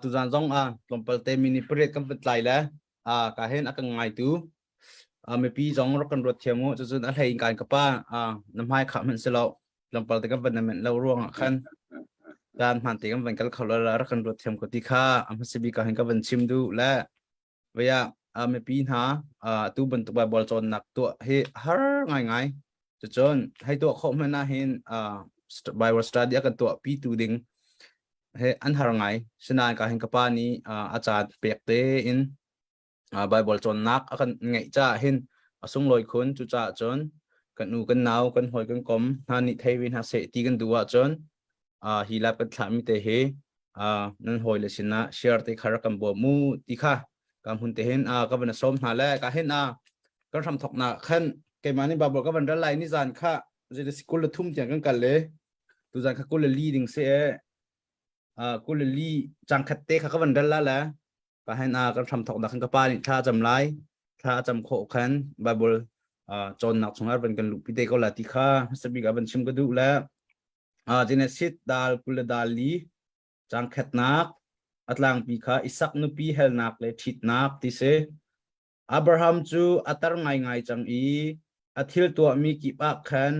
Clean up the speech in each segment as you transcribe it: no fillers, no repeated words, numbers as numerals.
Tuzan zong ah tlawmpal te mini parade kan van tlai le ka hin a kan ngaitu mipi zong rak kan ruat thiam u. Cucun a hlei in kan ka pa na hmai khah hmanh si lo tlawmpal te kan van na menh lo ruang ah khan caan hmaan te kan van kal kho lo rak kan ruat thiam ko ti kha a hmasa bik ah hin ka van chim duh le Vaya mipi hna tu bantuk Bible cawnnak tuah hi har ngaingai. Cucun hei tuah khawh hmanh ah hin Bible study a kan tuah pi tu ding he an har ngai. Sinain ka hin ka pa nih a caan pek tein Bible cawnnak a kan ngeih caah hin a sunglawi khun. Cucaah cun kan u kan nau kan hawi kan kom hna nih thei ve hna seh ti kan duh ahcun hi lab kan thlahmi te hi nan hawi le sinah share te kha rak kan bawm mu ti kha ka hmun te hin ka van sawm hna le ka hin kan hram thok na khan keimah nih Bible ka van ral lai ni zan kha zei sikul le thum tiang kan kal le tu zan kha kul le li ding se kul le li chang khat te kha ka van ral la le ka hin kan hram thok na khan ka pa nih thla cam lai thla cam khawh khan Bible cawnnak chungah van kan luhpi te ko la ti kha hmasabik ah van chim ka duh le Genesis dal 20 le dal li cangkhatnak a tlangpi kha Isak nupi helnak le ṭhitnak ti si. Abraham cu a tar ngaingai cang i a thil tuahmi kip ah khan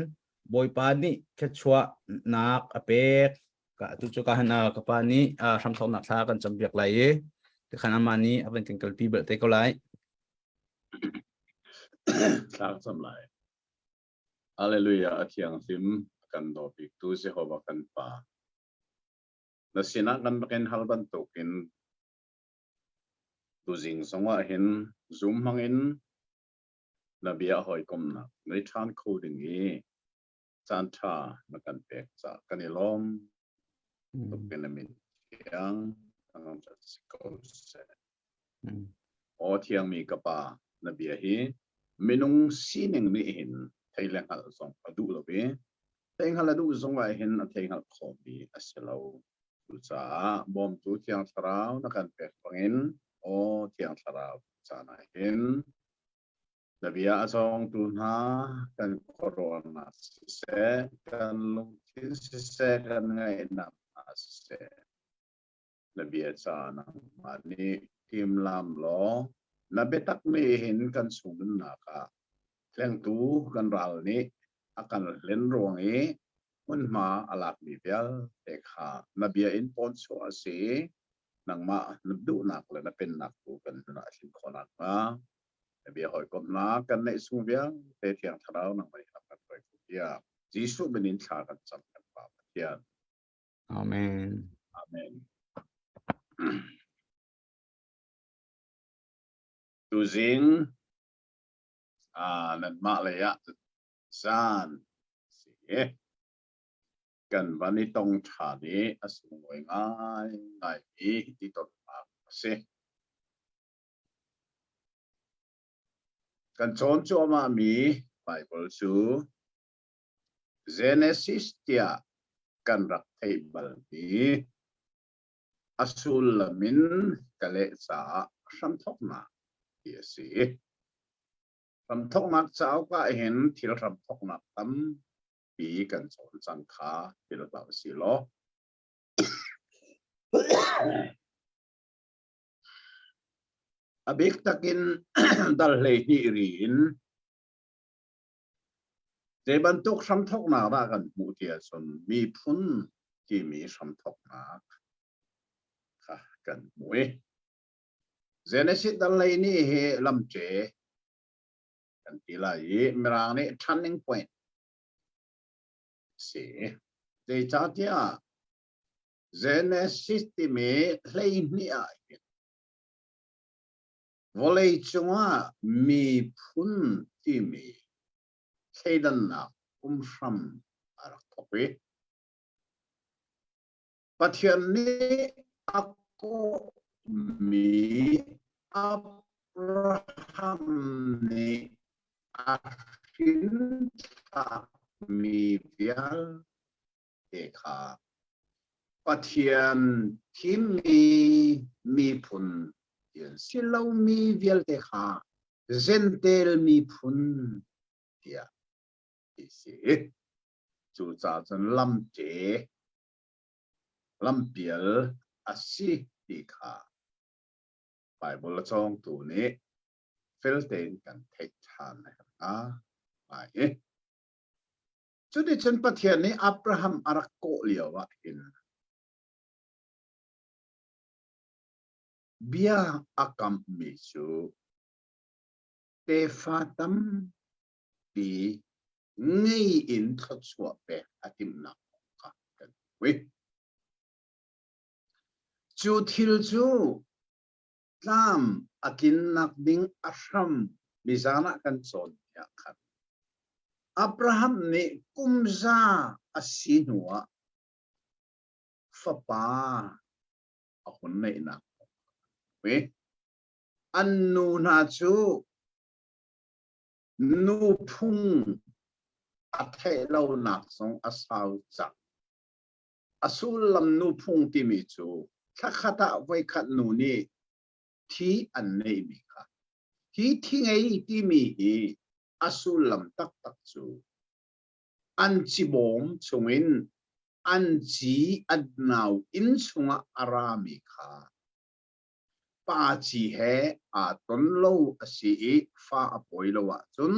Bawipa nih thluachuahnak a pek. Ka tu cu ka han ka pa nih hramthawknak thla kan campiak lai i tikhan amah nih a van kan kalpi bal te ko lai. Thla cam lai. Hallelujah a thianghlim a kan daw biktu Jehovah kan Pa. Na sinah kan rak in hal bantukin tuzing zongah hin Zoom hmangin na bia hawikomnak nei ṭhan kho ding i caan ṭha na kan pek caah kan i lawm tuk in na min thiang thangṭhat si ko seh. Aw thiangmi ka Pa, na bia hi minung sining nih hin thei le hngalh zong a duh lo i thei hngalh a duh zong ah hin a thei hngalh khawhmi a si lo. Cucaah bawmtu Thiang Thlarau na kan pek bangin aw Thiang Thlarau caan ah hin Na bia a cawngtu hna kan khuaruahnak siseh, kan lungthin siseh, kan ngaihnak hna siseh, na bia ca nangmah nih timlam law na biatak nih hin kan chung nunnak ah tlengtu kan ral nih a kan hlen ruang i hmunhma a lakmi vialte kha na bia in pawnchuah a si i nangmah na duhnak le na pennak tu kan nun ah a tlin khawh nakhnga Na bia hawikomhnak kan neih chung vialte Thiang Thlarau nangmah nih lam kan hruai ko tiah Jesuh min in thla kan cam kan Pa Pathian. Amen. Amen. Tuzing ah nanmah lei ah zan si kan van i tong ṭhan i a sunglawi ngai ngaimi ti tonnak a si. Kan cawn cuahmahmi Baibal cu Genesis tiah kan rak theih balmi a sullam in ka leh caah hramthawknak ti a si. Hramthawknak cauk ah hin thil hramthawknak tampi kan cawn cang kha philh hlah usih law. A bik takin dal 12 ri in zei bantuk hramthawknak dah kan hmuh ti ahcun miphun timi hramthawknak kha kan hmuh i Genesis dal 12 hi lamṭe kan ti lai i Mirang nih turning point si. Zeicahtiah Genesis timi 12 ah hin vawlei cungah miphun timi thleidannak um hram a rak thawk i Pathian nih a kawhmi Abraham nih a hrinthlakmi vialte te kha Pathian thimmi miphun ti an si lomi vialte kha Jentail miphun tiah ti si. Cucaah cun lamte, lampial a si. ti kha Baibal a cawngtu nih fel tein kan theih ṭhan a herh hnga ngai i cuticun Pathian nih Abraham a rak kawh lio ah hin bia a kamhmi cu tefa tampi ngei in thluachuah pek a timhnak kong kha kan hmu. Cu thil cu tlam a tlinnak ding a hram nizan ah kan cawn tiah khan Abraham nih kum za a si hnuah fapa a hun neihnak an nu hna cu nu phung a theih lonak zong a sau cang. A sullam nuphung timi cu thlakhat ah voikhat nu nih thi an neihmi kha. Hi thi ngei timi hi a sullam taktak cu an cibawm chungin an ci an nau inn chungah a rami kha pa ci he aa ton lo a si i fa a pawi lo ahcun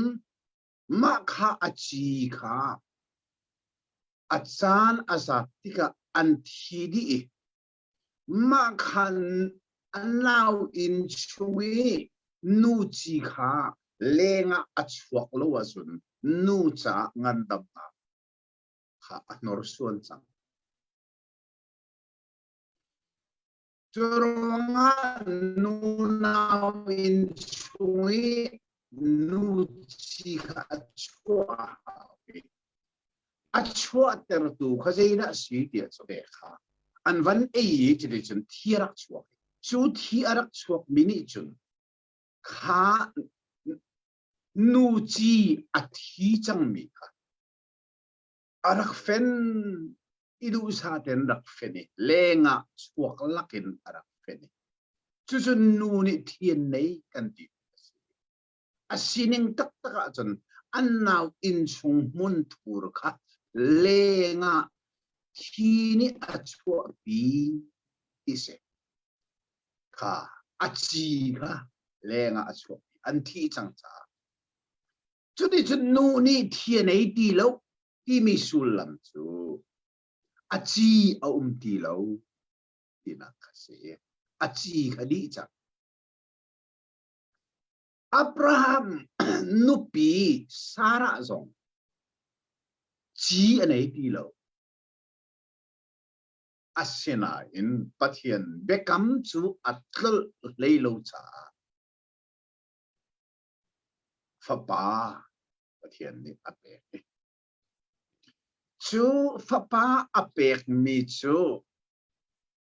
mah kha a ci kha a caan a zat tikah an thi dih i mah khan a nau inn chung i nu ci kha lengah a chuak lo ahcun nu caah ngandamnak kha a hnorsuan cang. Cu ruangah nu nau inn chung i nu ci kha a chuah a hau i a chuahtertu kha zeidah a si tiah cu kha an van ei i cuticun thi a rak chuak. Cu thi a rak chuakmi nih cun kha nu ci a thi cangmi kha a rak fen i duhsah tein rak fen i lengah chuak lakin a rak fen i cucu nu nih thi an nei kan ti a sining taktak ahcun an nau inn chung hmun thur kha lengah thi nih a chuahpi ti si kha a ci kha lengah a chuahpi an thi cang caah cuticun nu nih thi a nei ti lo timi sullam cu a ci a um ti lo tinak kha si. A ci kha dih cang. Abraham nupi Sarah zong ci a nei ti lo. Asinain Pathian biakam cu a tlolh hlei lo caah fapa Pathian nih a pek i cu fapa a pekmi cu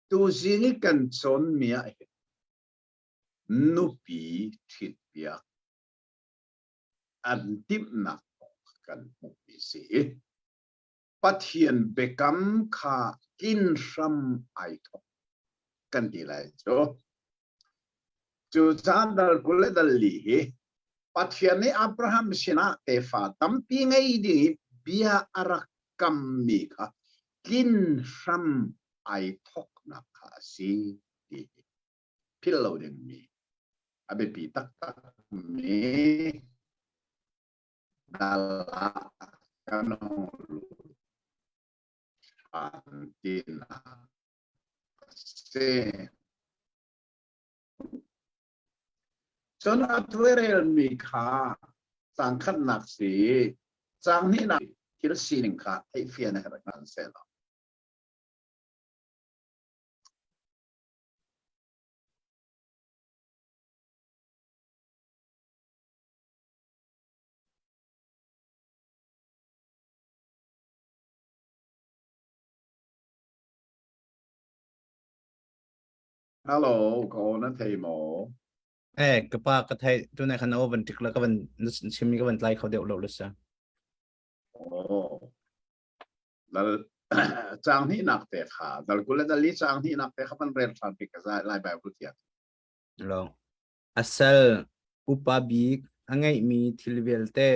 tuzing i kan cawnmi ah hin nupi ṭhitpiak an timhnak kong kan hmuhmi si. Pathian biakam kha tlin hram ai thawk kan ti lai cu. Cu caan dal 20 le dal li hi Pathian nih Abraham sinah tefa tampi ngei ding i bia a rak kammi kha tlin hram ai thawknak kha a si ti hi philh lo dingmi a biapi taktakmi dal ah kan hung lut ṭhan tinak a si. Cun a tuairelmi kha caang khatnak si caang hnihnak thil sining kha theihfian a herh hna sehlaw. Hello, ka aw na thei maw? Eh, ka pa ka thei tunai khan aw van tik la ka van na chim ka van tlai kho deuh lo le sa. Oh. Dal caang hnihnak te kha dal 20 le dal li caang hnihnak te kha van rel ṭhan bik ka zai Lai Bible thiam. Lo. A sal upa bik a ngeihmi thil vialte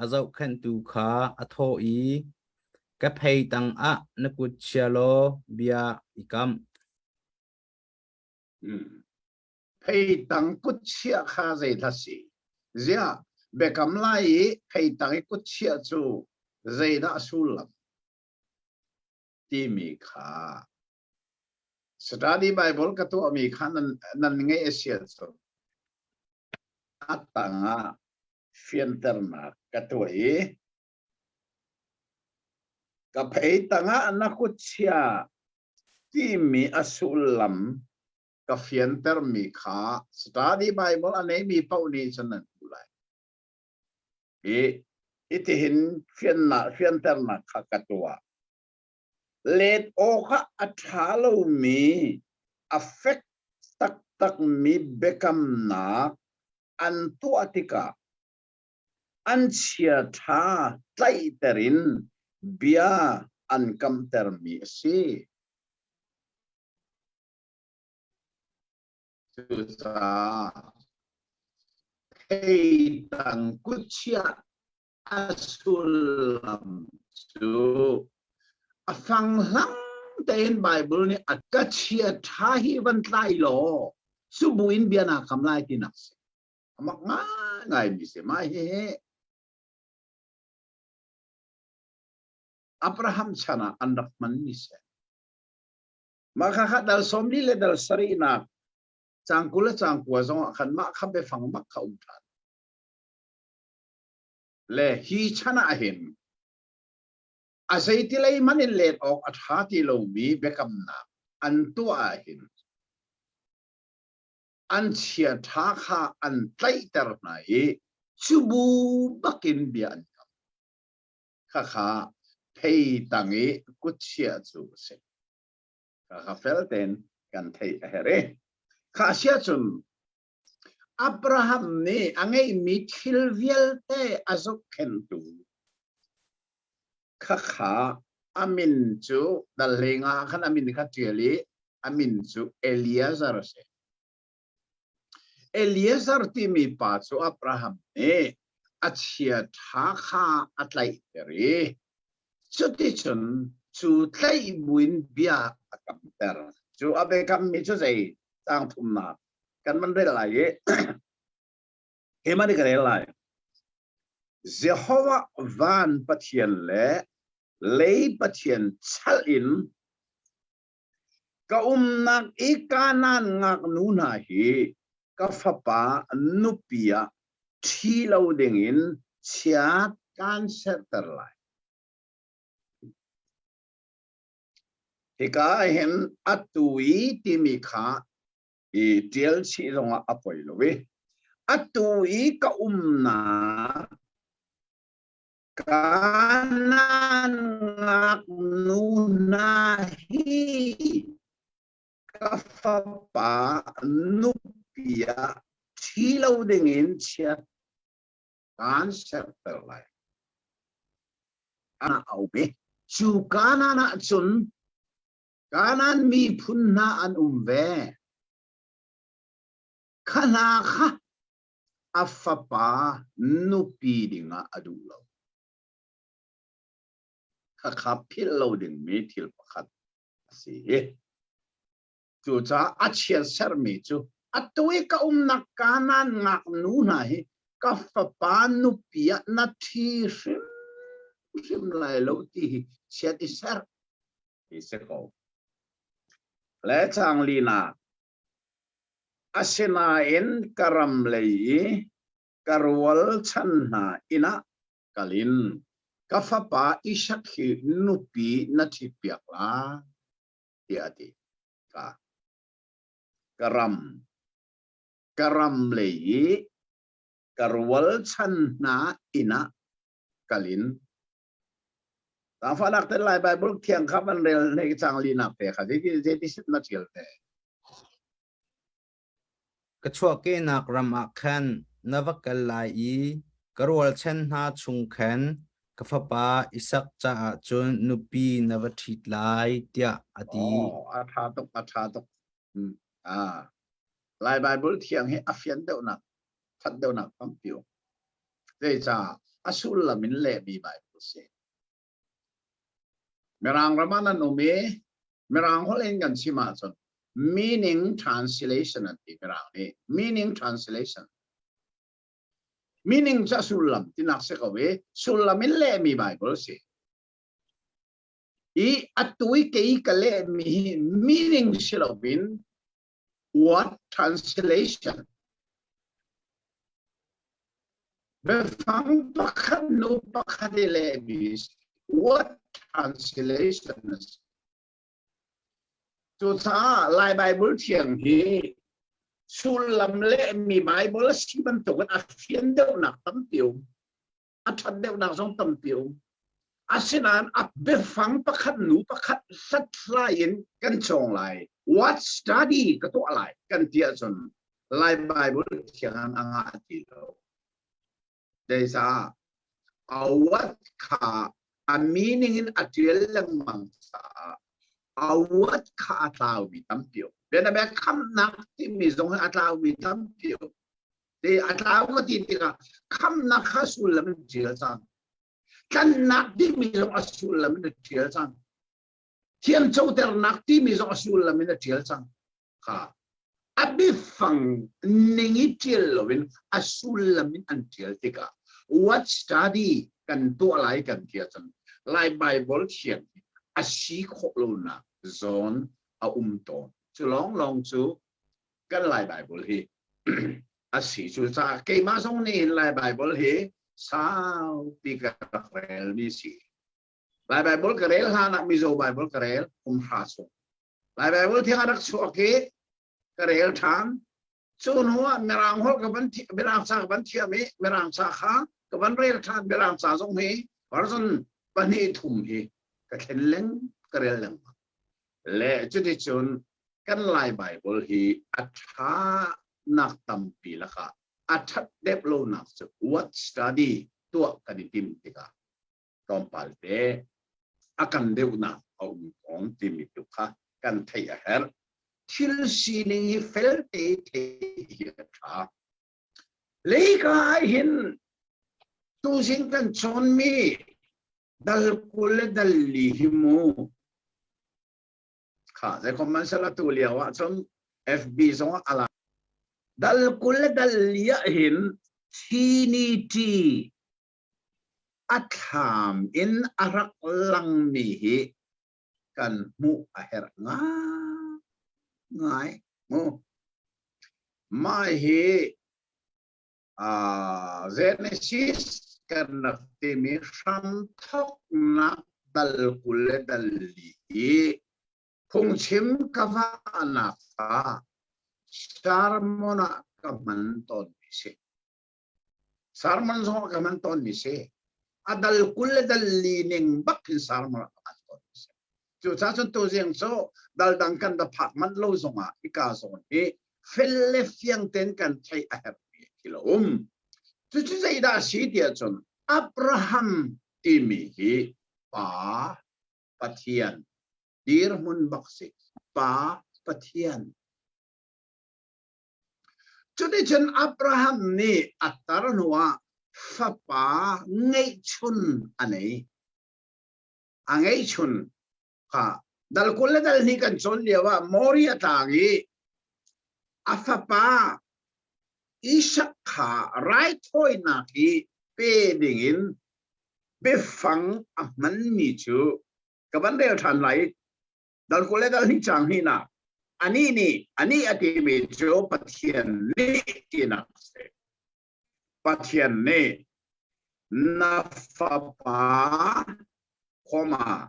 a zohkhenhtu kha a thawh i ka phei tangah na kut chia law bia i kam. Pheitang kutchiah kha zeidah si? Ziah biakam lai i pheitang i kutchiah cu zeidah a sullam? Timi kha Study Bible ka tuahmi kha nan, nan ngeih a si ahcun a tangah fianternak ka tuah i ka phei tangah na kut chia timi a sullam ka fiantermi kha study Bible a neimi paoh nih cun nan hmuh lai. Hi hitihin fiannak fianternak kha ka tuah. Let awkah a ṭha lomi a fek taktakmi biakamnak an tuah tikah an chiaṭha tlaihter in bia an kamtermi a si. Cucaah theitang kutchiah a sullam cu a fanghlang tein Bible nih a ka chia ṭha hi van tlai law cu buin bia naa kam lai tinak si. A mak ngaingai mi si. Mah hihi Abraham chan ah an rak hmanmi si. Mah kha kha dal 40 le dal sarihnak cang 20 le cang 9 zong ah khan mah kha biafang bak kha um ṭhan. Le hi chan ah hin a zeiti lei hmanh in let awk a ṭha ti lomi biakamnak an tuah ah hin an chiaṭha kha an tlaihter hna i cu bu bakin bia an kam. Khakha phei tang i kutchiah cu a si. Khakha fel tein kan theih a herh i kha sia cun Abraham nih a ngeihmi thil vialte a zohkhenhtu khakha a min cu dal hleinga ah khan a min kha ṭial i a min cu Eliezer a si. Eliezer timi pa cu Abraham nih a chiaṭha kha a tlaihter i cuticun cu tlaih buin bia a kamter. Cu a biakammi cu zei caang thumnak kan van rel lai i keimah nih ka rel lai. Jehovah van Pathian le lei Pathian chalh in ka umnak i Kanaan ngaknu hna hi ka fapa nupi ah ṭhi lo dingin chiat kaan serter lai. Hika ah hin atu i timi kha i ṭial chih zongah a poi lo i atu i ka umnak Kanaan ngaknu hna hi ka fapa nupi ah ṭhi lo dingin chiat kaan serter lai. A um i cu Kanaan ah cun Kanaan miphun hna an um ve. Kha hna kha a fapa nupi dingah a duh lo. Khakha philh lo dingmi thil pakhat a si. Cucaah a chiatsermi cu atu i ka umnak Kanaan ngaknu hna hi ka fapa nupi ah na ṭhi hrimhrim lai lo ti hi chiat i serh ti si ko. Le caang linak Asinain ka ram lei i ka rualchan hna inn ah kal in ka fapa Isak hi nupi na ṭhitpiak lai tiah a ti. Ka ka ram ka ram lei i ka rualchan hna inn ah kal in Zaangfahnak ten Lai Bible thiang kha van rel nei cang linak te kha zeiti zeiti sit na ṭial te. Ka chuahkehnak ram ah khan na va kal lai i ka rualchan hna chung khan ka fapa Isak caah cun nupi na va ṭhit lai, tiah a ti. Oh, a ṭha tuk, a ṭha tuk. Ah, Lai Bible thiang hi a fian deuhnak, ṭhat deuhnak tampi um. Zeicah a sullam in lehmi Bible si. Mirang ram ah nan um i Mirang holh in kan chim ahcun. Meaning translation an ti mirang nih. Meaning translation. Meaning cu a sullam tinak si ko i sullam in lehmi Bible si. I atu i kei ka lehmi hi meaning si loin word translation. Biafang pakhat nu pakhat i lehmi word translation a si. Cucaah Lai Baibal Thiang hi sullam lehmi Baibal a si bantukin a fian deuhnak tampi um. A ṭhat deuhnak zong tampi um. Asinain a biafang pakhat nu pakhat hlathlai in kan cawng lai. What study ka tuah lai kan ti ahcun Lai Baibal Thiang a ngah ti lo. Zeicah a what kha a meaning in a ṭial lengmang caah a what kha a tlaumi tampi um. Bianabia khamnak timi zong hi a tlaumi tampi um. Te a tlau ka ti tikah khamnak kha sullam in ṭial cang. Tlannak timi zong a sullam in a ṭial cang. Thiamcoternak timi zong a sullam in a ṭial cang. Kha a biafang ning i ṭial loin a sullam in an ṭial tikah what study kan tuah lai kan ti ahcun Lai Baibal thiang hi a si khawh lonak zawn a um tawn. Cu lawnglawng cu kan Lai Baibal hi a si. Cucaah keimah zong nih hin Lai Baibal hi saupi ka rak relmi si. Lai Baibal ka rel hlan ah Mizo Baibal ka rel kum hra chung. Lai Baibal thiang a rak chuak i ka rel ṭhan. Cu hnu ah Mirang holh ka van Mirang ca ka van thiam i Mirang ca kha ka van rel ṭhan. Mirang ca zong hi version pahnih thum hi ka thlen leng ka rel lengmang. Le cuticun kan Lai Baibal hi a ṭha nak tampi lakah a ṭhat deuh lonak cu what study tuah kan i tim tikah tlawmpal te a kan deuhnak a um tawn timi tu kha kan theih a herh. Thil sining hi felte theih hi a ṭha. Leika ah hin tuzing kan cawnmi dal 20 le dal li hi mu kha zeikom man sela tu lio ah cun FB zong ah ala dal 20 le dal li ah hin Trinity a thlam in a rak langmi hi kan hmuh a herh ngai mu. Mah hi Genesis kan rak timi hramthawknak dal 20 le dal li hi phungchim ka vahnak ah sermon ah ka hman tawnmi si. Sermon zong ka hman tawnmi si. A dal 20 le dal li ning bak in sermon ka hman tawnmi si. Cucaah cun tuzing cu dal dang kan da phak manh lo zongah hika zawn hi fel le fiang tein kan theih a herhmi thil a um. Cucu zeidah a si tiah cun Abraham timi hi pa Pathian dirhmun bak si. Pa Pathian Cuticun Abraham nih a tar hnuah fapa ngeihchun a nei. A ngeihchun kha dal 20 le dal hnih kan cawn lioah Moriah tlang i a fapa Isak kha raithawinak i pe dingin biafang a hmanmi cu ka van rel ṭhan lai i Dal 20 le dal hnih caang hnihnak anih nih anih a timi cu Pathian nih tinak a si. Pathian nih na fapa khoma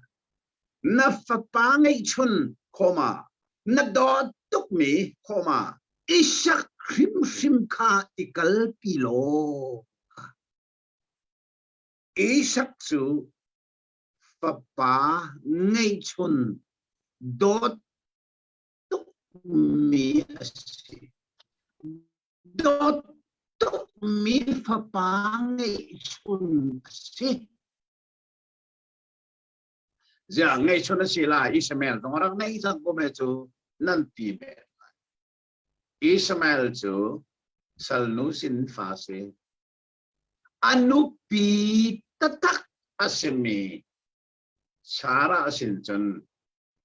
na fapa ngeihchun khoma na dawt tukmi khoma Isak hrimhrim kha i kalpi law Isak cu fapa ngeihchun dawt tukmi a si. Dawt tukmi fapa ngeihchun a si. Ziah ngeihchun a si lai Ishmael zong a rak neih cang ko me cu nan ti men lai. Ishmael cu salnu sin fa si. A nupi taktak a simi Sarah sin cun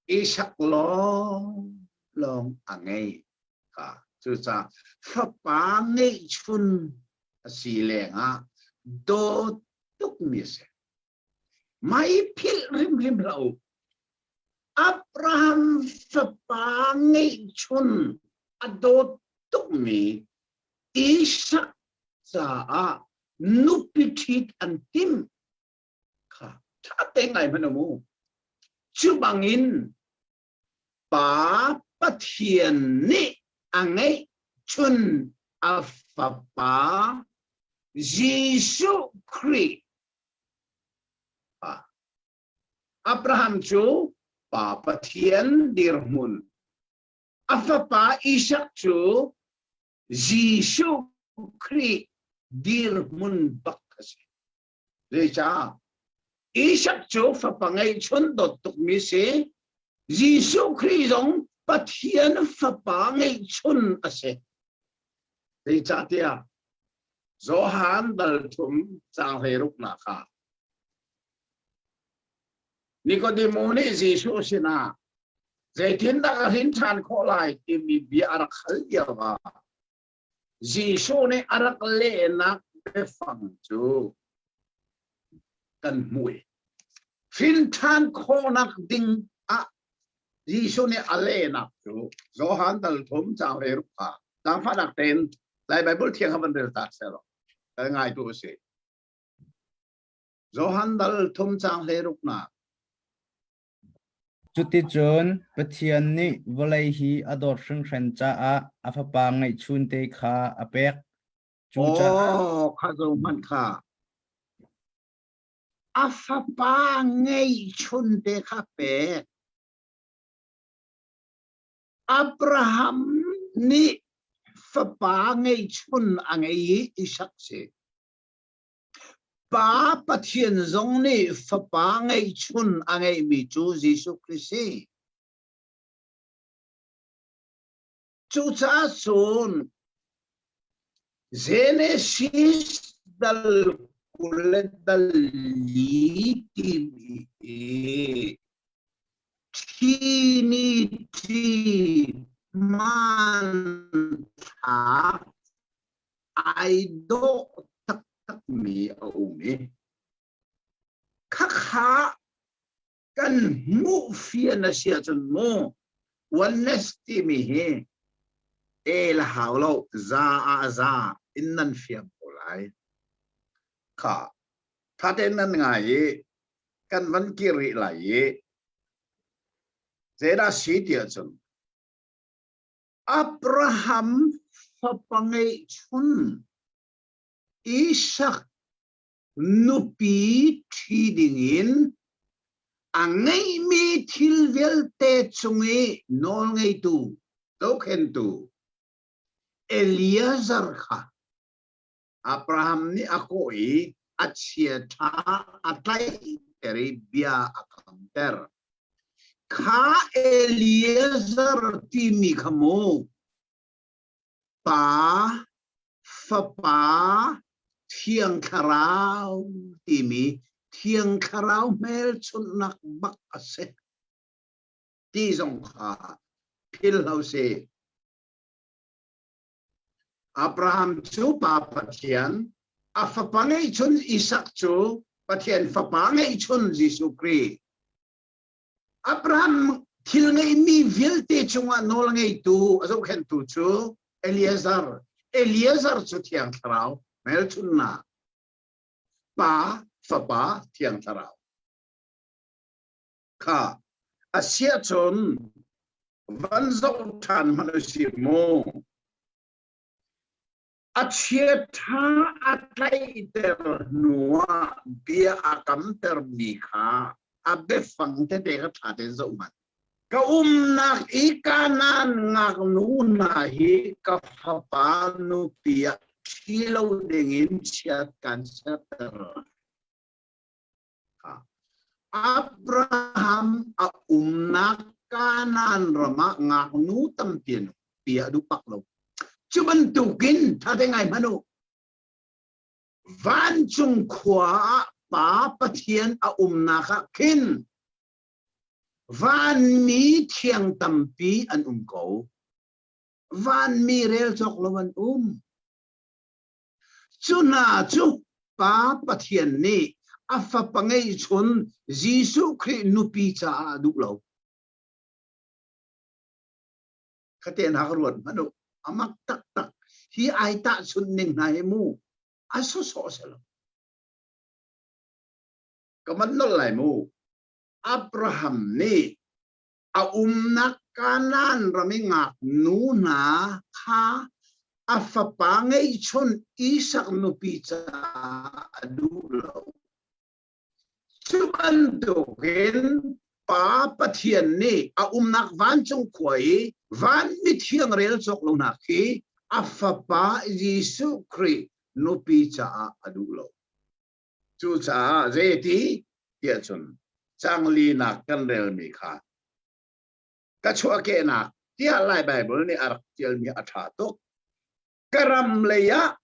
Isak lawng lawng a ngei. Kha cucaah fapa ngeihchun a si lengah dawt tukmi a si. Mah i philh hrimhrim hlah u. Abraham fapa ngeihchun a dawt tukmi Isak caah nupi ṭhit an timh kha ṭha tein ngai hmanh um u. Cu bangin Pa Pathian nih a ngeihchun a Fapa Jesuh Khrih Abraham cu Pa Pathian dirhmun a fapa Isak cu Jesuh Khrih dirhmun bak a si. Zeicah? Isak cu fapa ngeihchun dawt tukmi si. Jesuh Khrih zong Pathian fapa ngeihchun a si. Zeicahtiah Johan dal thum caang hleiruknak ah Nikodemu nih Jesuh sinah zeitindah ka hrin ṭhan khawh lai timi bia a rak hal lio ah Jesuh nih a rak lehnak biafang cu kan hmuh i hrin ṭhan khawhnak ding ah Jesuh nih a lehnak cu Johan dal thum caang hleiruk kha zaangfahnak tein Lai Baibal thiang kha van rel ta seh law kan ngaitu a si. Johan dal thum caang hleiruknak Cuticun Pathian nih vawlei hi a dawt hringhran caah a Fapa ngeihchunte kha a pek. Cucaah Aw, kha zo hmanh kha. A fapa ngeihchunte kha pek. Abraham nih fapa ngeihchun a ngei i Isak si. Pa Pathian zong nih Fapa ngeihchun a ngeihmi cu Jesuh Khrih si. Cucaah cun Genesis dal 20 le dal li timi hi Trinity hmanthlak ai dawh taktakmi a um i khakha kan hmuh fian a si ahcun mu oneness timi hi el hau lo za ah za in nan fiang ko lai kha tha tein nan ngai i kan van kir rih lai i zeidah si ti ahcun Abraham fapa ngeihchun Isak nupi ṭhi dingin a ngeihmi thil vialte cung i nawlngeitu zohkhenhtu Eliezer kha Abraham nih a kawh i a chiaṭha a tlaihter i bia a kamter. Kha Eliezer timi kha mu Pa, Fapa, Thiang Thlarau timi Thiang Thlarau hmelchunhnak bak a si ti zong kha philhlo si. Abraham cu Pa Pathian, a fapa ngeihchun Isak cu Pathian fapa ngeihchun Jesuh Khrih. Abraham thil ngeihmi vialte cungah nawl ngeitu a zohkhenhtu cu Eliezer. Eliezer cu Thiang Thlarau hmelchunhnak. Pa, Fapa, Thiang Thlarau. Kha a siahcun van zoh ṭhan hmanh usih mu. A chiaṭha a tlaihter hnuah bia a kamtermi kha a biafang tete kha ṭha tein zoh hmanh. Ka umnak i Kanaan ngaknu hna hi ka fapa nupi ah ṭhi lo dingin chiat kan serter. Abraham a umnak Kanaan ram ah ngaknu tampi an um tiah a duh bak lo. Cu bantukin ṭha te ngai hmanh u. Vancung khua ah Pa Pathian a umnak ah khin. Vanmi thiang tampi an um ko. Vanmi rel cawk lo an um. Cu hna cu Pa Pathian nih a fapa ngeihchun Jesuh Khrih nupi caah a duh lo. Khaten ha ka ruat hmanh u. Amak taktak. Hi ai tahchunh ning hna hi mu a sawsawh si lo. Ka man nolh lai mu. Abraham nih a umnak Kanaan ram i ngaknu hna kha a fapa ngeihchun Isak nupi caah a duh lo. Cu bantukin Pa Pathian nih a umnak vancung khua i van mithiang rel cawk lo hna khi a fapa Jesuh Khrih nupi caah a duh lo. Cucaah zeiti tiah cun canglinak kan relmi kha ka chuahkehnak tiah Lai Baibal nih a rak tialmi a ṭha tuk. Ka ram lei ah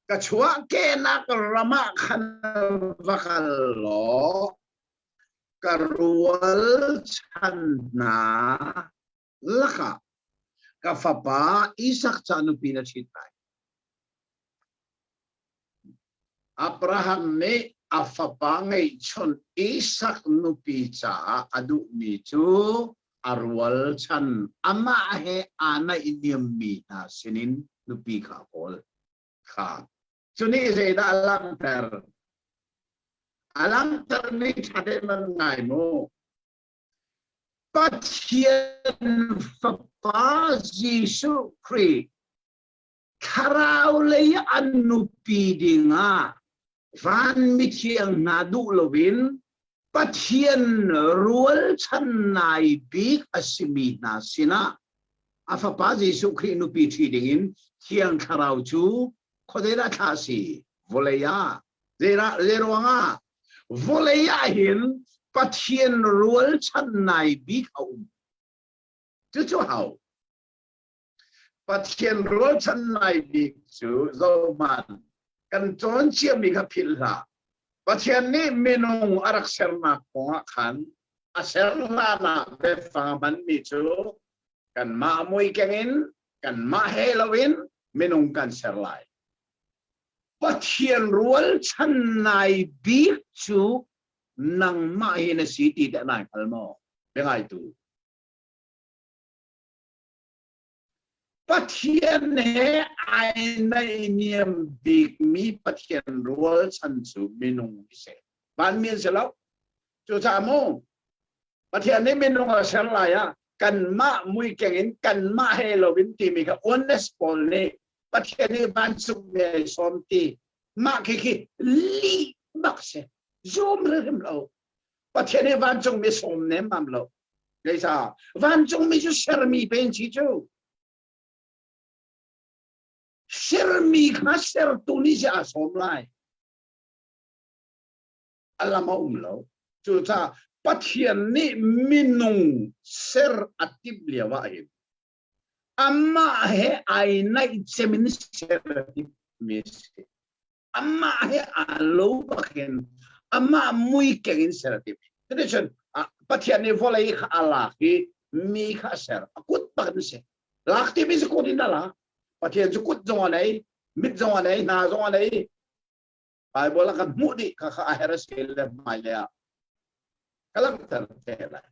ka chuahkehnak ram ah khan va kal law ka rualchan hna lakah ka fapa Isak ca nupi na ṭhit lai. Abraham nih a fapa ngeihchun Isak nupi caah a duhmi cu a rualchan amah he aa naihniammi hna sinin nupi kha a kawl. Kha. Cu nih zeidah a langhter? A langhtermi ṭha tein man ngai mu. Pathian Fapa Jesuh Khrih thlarau lei an nupi dingah van mithiang hna duh loin Pathian rualchan nai bik a simi hna sinah a fapa Jesuh Khrih nupi ṭhi dingin Thiang Thlarau cu khuadei dah thlah a si? Vawlei ah. Zeiruangah? Vawlei ah hin Pathian rualchan nai bik a um. Cucu hau. Pathian rualchan nai bik cu zohman kan cawn ciami kha philh hlah. Pathian nih minung a rak sernak kong ah khan a ser hlan ah biafang a hmanmi cu kanmah mui keng in kanmah he loin minung kan ser lai. Pathian rualchan nai bik cu nangmah hi na si ti teh nai hngal maw? Biangaitu. Pathian he ai naihniam bikmi Pathian rualchan cu minung hi si. Vanmi an si lo. Cucaah mu, Pathian nih minung a ser lai ah kanmah muikeng in kanmah he loin timi kha oneness pawl nih Pathian nih vancung mi ai sawm ti mah khi khi lih bak si zum hrim lo Pathian nih vancung mi sawm nem mam lo Zeicah vancung mi cu sermi pen si cu sermi kha sertu nih si a sawm lai a lam a um lo cucaah Pathian nih minung ser a timh lio ah hin amah he ai naih cem in ser a timhmi a si. Amah he aa lo bakin amah mui keng in ser a timh. Cuticun Pathian nih vawlei kha a lak i mi kha a ser. A kut bak in si. Lak timi cu kut in a lak. Pathian cu kut zong a nei, mit zong a nei, hna zong a nei. Bible a kan hmuh dih kha kha a her a si le hmailei ah ka langhter te lai.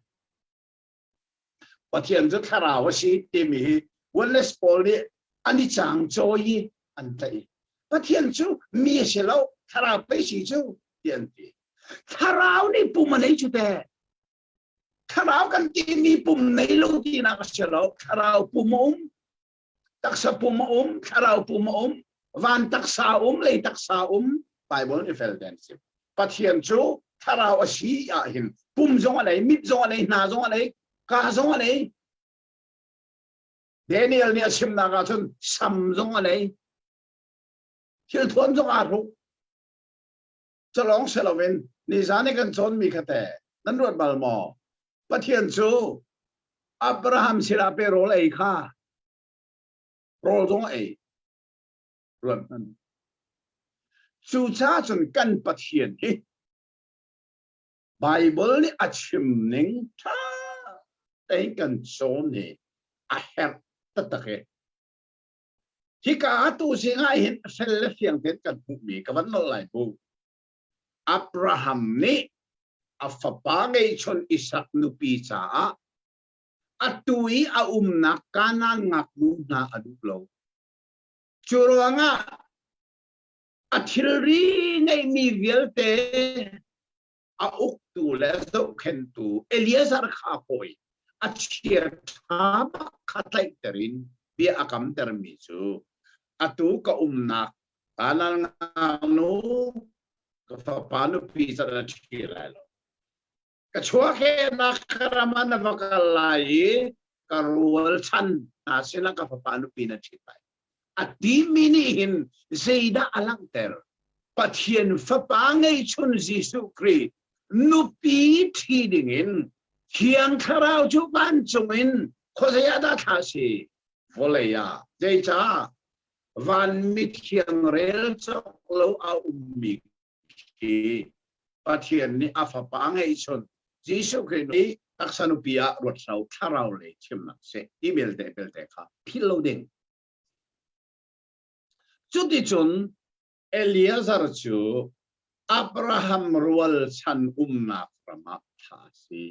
Pathian cu thlarau a si timi hi oneness pawl nih an i cang cawi i an tlaih. Pathian cu mi a si lo, thlarau pei si cu ti an ti. Thlarau nih pum a nei cu te. Thlarau kan timi pum nei lo tinak a si lo. Thlarau pum a um, taksa pum a um, thlarau pum a um, van taksa a um, lei taksa a um, Bible nih fel tein sim. Pathian cu thlarau a si ah hin pum zong a nei, mit zong a nei, hna zong a nei, ka zong a nei. Daniel nih a chimnak ah cun sam zong a nei, thil thuan zong aa hruk. Calong si loin nizan i kan cawnmi kha te nan ruat bal maw? Pathian cu Abraham sinah pe rawl ei kha rawl zong ei ruat hmanh. Cucaah cun kan Pathian hi. Bible nih a chim ning ṭha tein kan cawn hi a herh taktak i hika ah tu zing ah hin fel le fiang tein kan hmuhmi ka van nolh lai bu. Abraham nih a fapa ngeihchun Isak nupi caah atu i a umnak Kanaan ngaknu hna a duh lo. Cu ruangah a thilri ngeihmi vialte a uktu le zohkhenhtu Eliezer kha hawi a chia ṭha bak kha tlaihter in bia a kamtermi cu atu ka umnak Kanaan ngaknu ka fapa nupi can a ṭhi lai lo. Ka chuahkehnak ram ah na va kal lai i ka rualchan hna sinah ka fapa nupi na ṭhit lai. A timi nih hin zeidah a langhter? Pathian fapa ngeihchun Jesuh Khrih nupi ṭhi dingin Thiang Thlarau cu vancung in khuazei ah dah thlah si? Vawlei ah. Zeicah? Van mithiang rel cawk lo a ummi khi Pathian nih a fapa ngeihchun Jesuh Khrih nih taksa nupi ah ruat hlau thlarau lei thimnak si ti belte belte kha philh lo ding. Cuticun Eliezer cu Abraham rualchan umnak ram ah thlah a si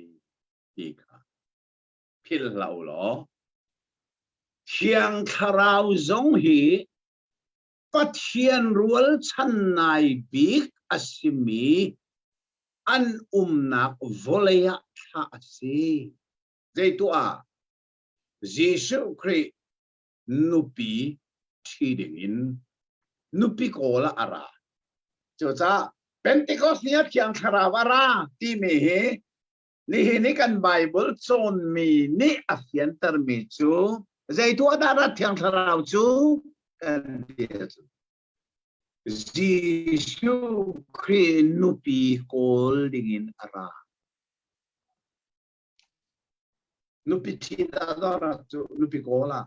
ti kha philh hlah u law Thiang Thlarau zong hi Pathian rualchan nai bik a simi an umnak vawlei ah thlah a si. Zeituah Jesuh Khrih nupi ṭhi dingin nupi kawl ah a ra. Cucaah Pentecost ni ah Thiang Thlarau a ra timi hi nihin i kan Bible cawnmi nih a fiantermi cu zeituah dah rat Thiang Thlarau cu kan ti ahcun Jesuh Khrih nupi kawl dingin a ra. Nupi ṭhi dah dah rat cu nupi kawl ah.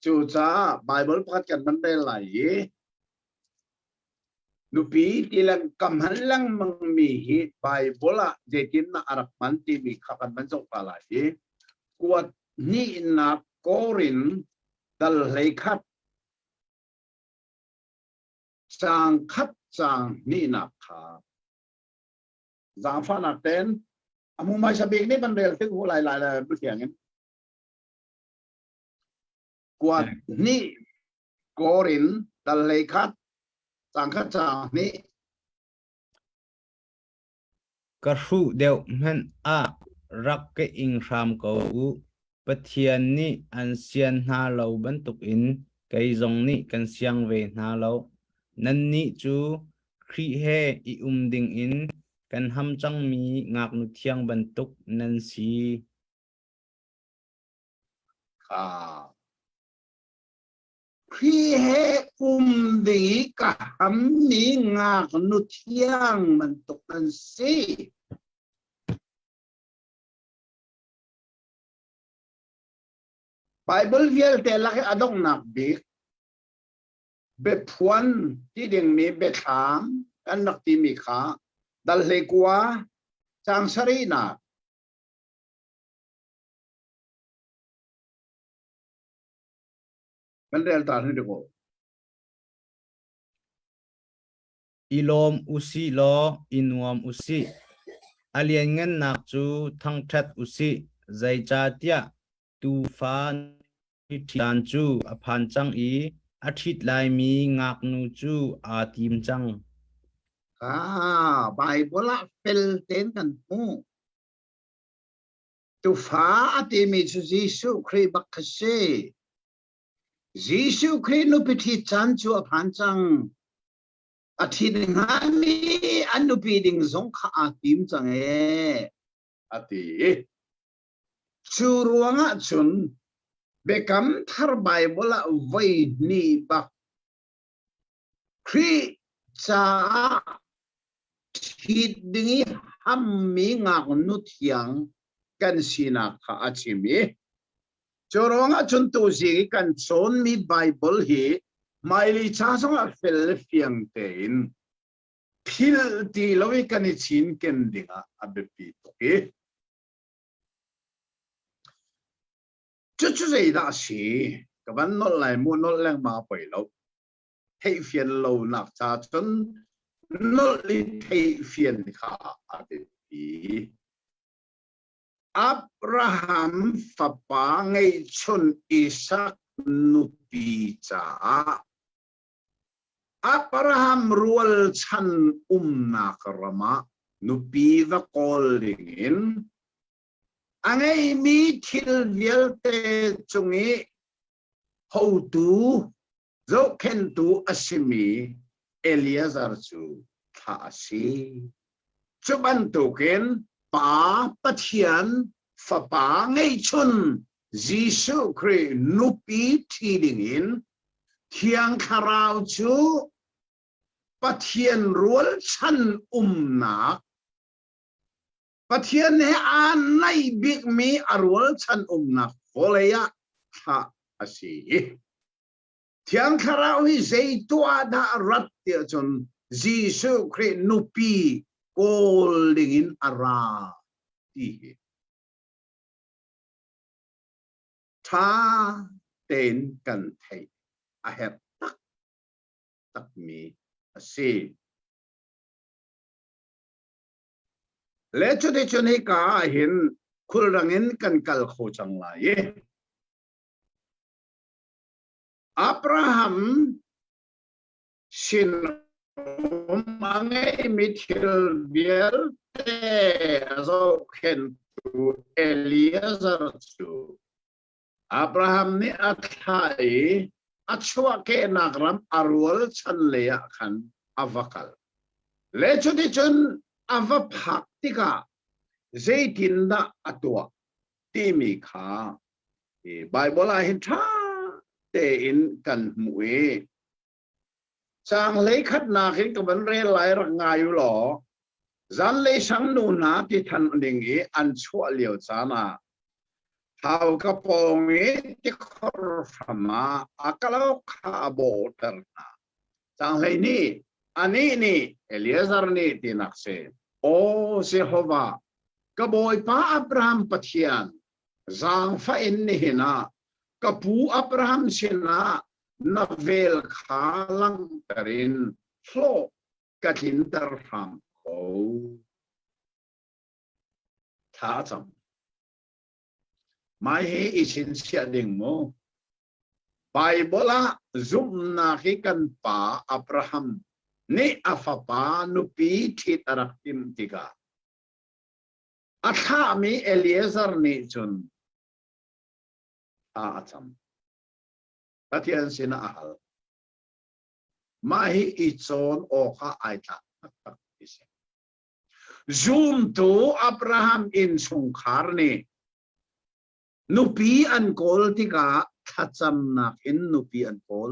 Cucaah Bible pakhat kan van rel lai i Nupi ti ka hman lengmangmi hi Baibal ah zeitindah a rak hman timi kha kan van zoh ta lai i kuat hnihnak Korin dal 11 caang khat caang hnihnak kha zaangfahnak ten a hmu hmaisa bik nih van rel tik hu lai lai lai bu thiang in kuat hnih Korin dal 11 caang khat caang hnih. Ka hruh deuh hmanh ah rak ka ing hram ko u. Pathian nih an sian hna lo bantukin kei zong nih kan siang ve hna lo. Nannih cu Khrih he i um dingin kan ham cangmi ngaknu thiang bantuk nan si. Ah. Khrih he um ding i ka hammi ngaknu thiang bantuk nan si. Bible vialte lak i a donghnak bik biaphuan ti dingmi biathlam kan rak timi kha dal 19 caang sarihnak Kan rel ta hnu ko. I lawm usih law i nuam usih. A lianngannak cu thangṭhat usih, zeicahtiah tuufa caan cu a phan cang i a ṭhit laimi ngaknu cu aa tim cang. Ah, Bible ah fel tein kan hmuh. Tufa a timi cu Jesuh Khrih bak kha si. Jesuh Khrih nupi ṭhit caan cu a phan cang. A ṭhit hngami an nupi ding zong kha aa tim cang ee. A ti. Cu ruangah cun Biakam Thar Baibal ah voi hnih bak Khrih caah ṭhit ding i hammi ngaknu thiang kan sinak kha a chim i cu ruangah cun tuzing i kan cawnmi Baibal hi hmailei ca zongah fel le fiang tein. Philh ti lo i kan i cinken dingah a biapi tuk i cucu zeidah a si? Ka van nolh lai mu, nolh lengmang a poi lo. Theihfian lonak ca cun nolh i theihfian kha a biapi. Abraham fapa ngeihchun Isak nupi caah Abraham rualchan umnak ram ah nupi va kawl dingin a ngeihmi thil vialte cung i hotu zohkhenhtu a simi Eliezer cu thlah a si. Cu bantukin Pa Pathian Fapa ngeihchun Jesuh Khrih nupi ṭhi dingin Thiang Thlarau cu Pathian rualchan umnak Pathian he aa naih bikmi a rualchan umnak vawlei ah thlah a si. Thiang Thlarau hi zei tuah dah rat tiah cun Jesuh Khrih nupi kawl dingin a ra ti hi ṭha tein kan theih a herh taktakmi a si. Le cuticun hika ah hin khulrang in kan kal kho cang lai i Abraham sinum a ngeimi thil vialte a zohkhenhtu Eliezer cu Abraham nih a thlah i a chuahkehnak ram a rualchan lei ah khan a va kal. Le cuticun a va phak tikah zeitindah a tuah timi kha Baibal ah hin ṭha tein kan hmuh i caang hleikhatnak in ka van rel lai rak ngai u law zanlei sang nu hna ti than ding i an chuah lio caan ah hauka pawng i tikhor hram ah a kalauk kha a bawhter hna. Caang 12 anih nih Eliezer nih tinak si Aw Jehovah ka bawipa Abraham Pathian zaangfah in nihin ah ka pu Abraham sinah na vel kha langhter in hlawh ka tlinter hram ko. Thla a cam. Mai hi i chinchiah ding mu. Bible ah zumhnak hi kan pa Abraham nih a fapa nupi ṭhit a rak timh tikah A thlahmi Eliezer nih cun thla a cam. Pathian sinah a hal. Mah hi i cawn awkah ai tlak taktak ti si. Zumtu Abraham innchungkhar nih nupi an kawl tikah thlacamnak in nupi an kawl.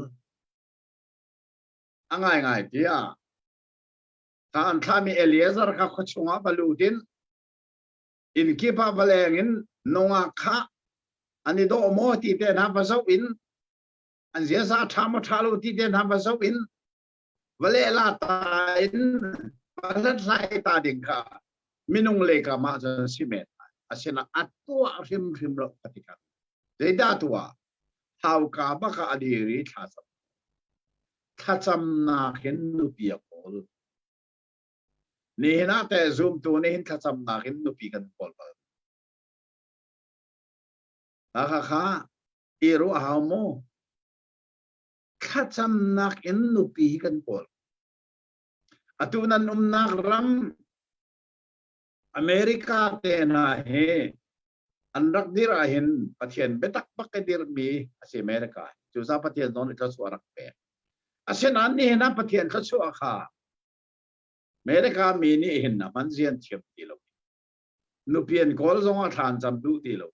A ngaingai tiah Kha an thlahmi Eliezer kha khua chungah va lut in inn kip ah va leng in nungak kha an i dawh maw ti te hna va zoh in an ziaza a ṭha maw ṭha lo ti te hna va zoh in va lehla ta in va hlathlai ta ding kha minung lei kam ah cun si men asinain a tuah hrimhrim lo ka ti kha zeidah tuah hauka bak ah a dir i thla cam Thlacamnak in nupi a kawl. Nihin ah teh zumtu nih hin thlacamnak in nupi kan kawl bal. Kha kha i ruah hau mu. Thlacamnak in nupi hi kan kawl. Atu nan umnak ram America te hna hi an rak dir ahhin Pathian biatak bak i dirhmi a si America. Cucaah Pathian zong nih thluachuah a rak pek. Asinain nihin ah Pathian thluachuah kha America mi nih hin a hman zian thiam ti lo. Nupi an kawl zong ah thla an cam duh ti lo.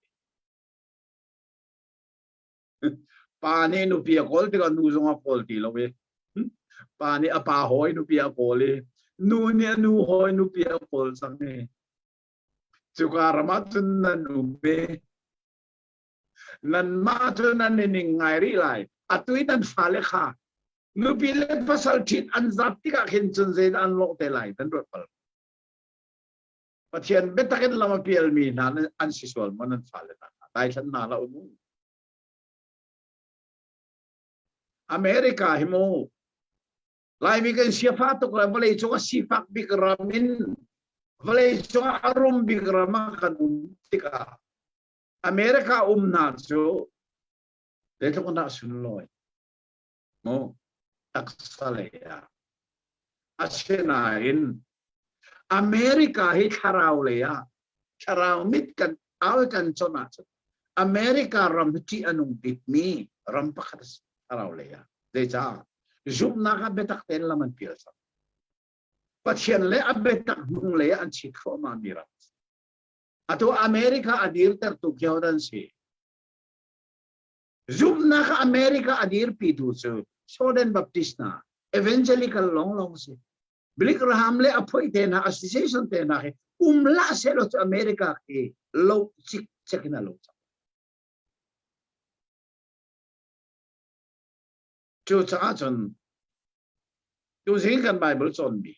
Pa nih nupi a kawl tikah nu zong a kawl ti lo i pa nih a pa hawi nupi a kawl i nu nih a nu hawi nupi a kawl cang i Cuka ram ah cun nan um i nanmah cu nan i ning ngai rih lai. Atu i nan fale kha. Nupi le pasal ṭhit an zat tikah khin cun zeidah an lawh te lai nan ruat bal. Pathian biatak in lam a pialmi hna an si sual maw nan fale hna daithlan hna hlah u mu. America hi mu Laimi kan siafa tuk le vawlei cung a sifak bik ram in vawlei cung ah a rum bik ram ah kan um tikah America um hna cu zeitluk in dah sunlawi mu taksa lei ah asinain America hi thlarau lei ah thlarau mit kan au kan chon ahcun America ram hi ṭih a nung bikmi ram pakhat a si thlarau lei ah zeicah zumhnak ah biatak tein lam an pial cang Pathian le a biatak hnung lei ah an chit thluahmah mi ram atu America a dirtertu khi hodah an si Zumhnak ah America a dirpitu cu Southern Baptist hna Evangelical lawnglawng si. Billy Graham le a phoih te hna association te hna hi um hlah sehlaw cu America khi lo cikcek in a lo cang. Cucaah cun tuzing kan Bible cawnmi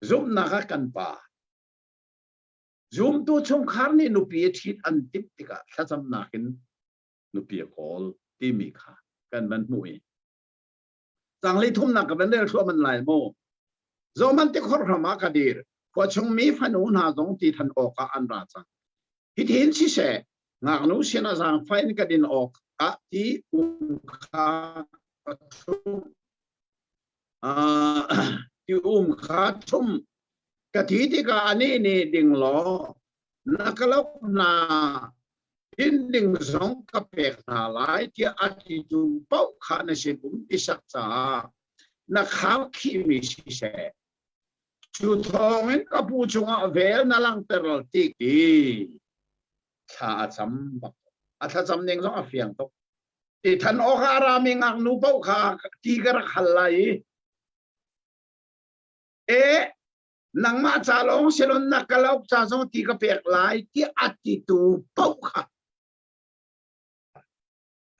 zumhnak ah kan pa Zumtu chungkhar nih nupi a ṭhit an timh tikah thlacamnak in nupi a kawl timi kha kan van hmuh i cangli thumnak ka van rel thluahman lai mu. Zohman tikhor hram ah ka dir. Khua chungmi fanu hna zong ti than awkah an ra cang. Hitin siseh, ngaknu sinah zaangfah in ka din awk ah ti um kha ka ṭhumh. Ti um kha ṭhumh ka ti tikah anih nih ding law na ka loh hna din ding zong ka pek hna lai tiah a titu paoh kha na sin um Isak caah na khau khihmi siseh cu thawngin ka pu cungah vel na langhter ti ti thla a cam bak a thlacam ning zong a fiang tuk ti than awk ah a rami ngaknu paoh kha ti ka rak hal lai i e nangmah ca lawng silon na kalauk ca zong ti ka pek lai ti a titu paoh kha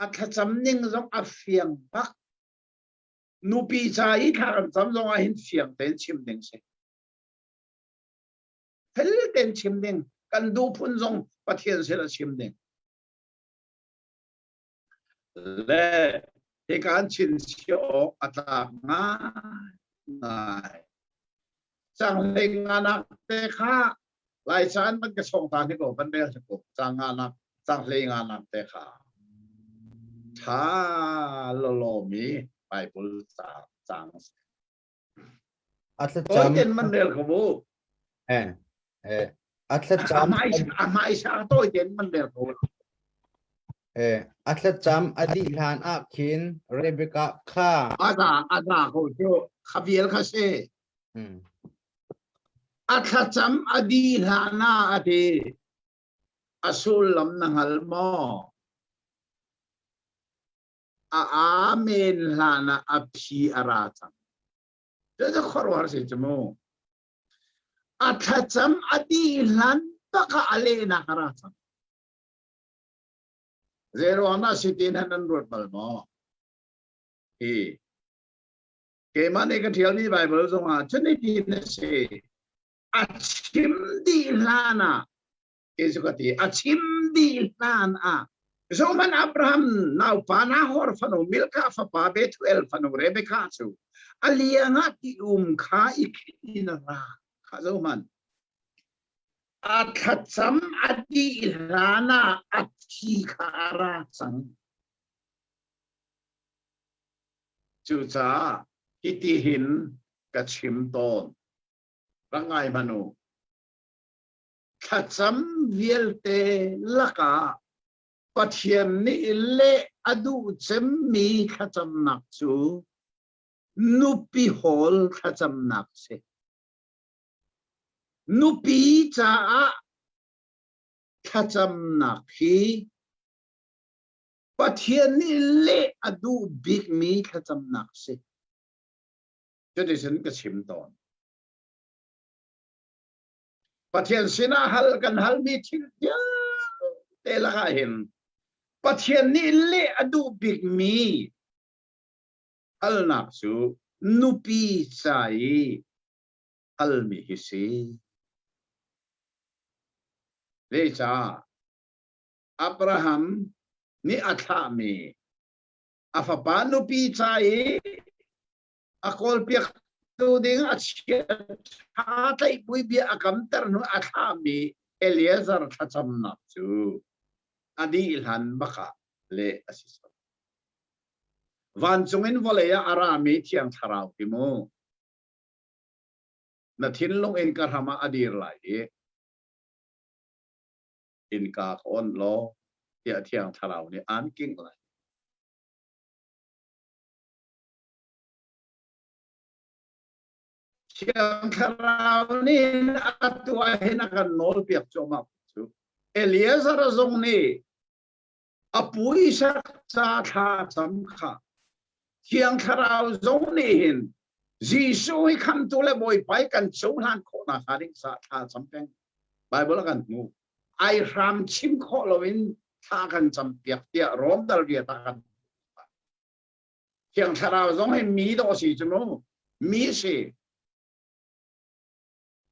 a thlacam ning zong a fiang bak nupi ca i thla kan cam zong ah hin fiang tein chim ding si fel tein chim ding kan duh phun zong Pathian sin a chim ding Le hika an chinchiah awk a tlak ngaingai. Canghlei nganak te kha Laica an van ka sawng ta ni ko van rel hnik ko cang nganak canghlei nganak te kha tha lolomi Bible ca cang a si. A thlacam Tawi ten man rel ko bu. Eh, eh, a thlacam A hmai sa tawi ten man rel ko. Eh, a thlacam a dih hlan ah khin Rebecca kha A za a za ko cu khavial kha si. Hmm. A thlacam a dih hlan ah a ti. A sullam na hngal maw? A amen hlan ah a phi a ra cang. Cucu khuaruahhar si cu mu. A thlacam a dih hlan bak ah a lehnak a ra cang. Zeiruang dah si ti nan ruat bal maw? Hi. Keimah nih ka ṭialmi Baibal zongah cun hitin a si. A chim dih hlan ah ti cu ka ti a chim dih hlan ah zohmanh Abraham naupa Nahor fanu Milkah fapa Bethuel fanu Rebekah cu a liang ah ti um kha i khinh in a ra kha zohmanh a thlacam a dih hlan ah a thi kha a ra cang cucaah hitihin ka chim tawn rak ngai hmanh u Thlacam vialte lakah Pathian nih leh a duh cemmi thlacamnak cu nupi hawl thlacamnak a si. Nupi caah thlacamnak hi Pathian nih leh a duh bikmi thlacamnak a si. Cuticun ka chim tawn. Pathian sinah hal kan halmi thil vialte lakah hin Pathian nih leh a duh bikmi. Halnak cu nupi ca i halmi hi si. Zeicah Abraham nih a thlahmi a fapa nupi ca i a kawlpiaktu ding a chia ṭha tlaihpui bia a kamter hnu a thlahmi Eliezer thlacamnak cu a dih hlan bak ah leh a si cang. Vancung in vawlei ah a rami Thiang Thlarau hi mu na thinlung in ka hram ah a dir lai i innka ka on law tiah Thiang Thlarau nih aan kingh lai. Thiang Thlarau nih atu ah hin a kan nawlpiak cuahmah cu. Eliezer zong nih a pu Isak ca thla cam kha Thiang Thlarau zong nih hin Jesuh hi khamtu le Bawipa i kan cohlan khawhnak hnga ding caah thla cam peng. Bible a kan hmu. Ai hram chim khawh loin thla kan cam piak tiah Rom dal riat ah kan Thiang Thlarau zong hi mi dawh si cu mu. Mi si.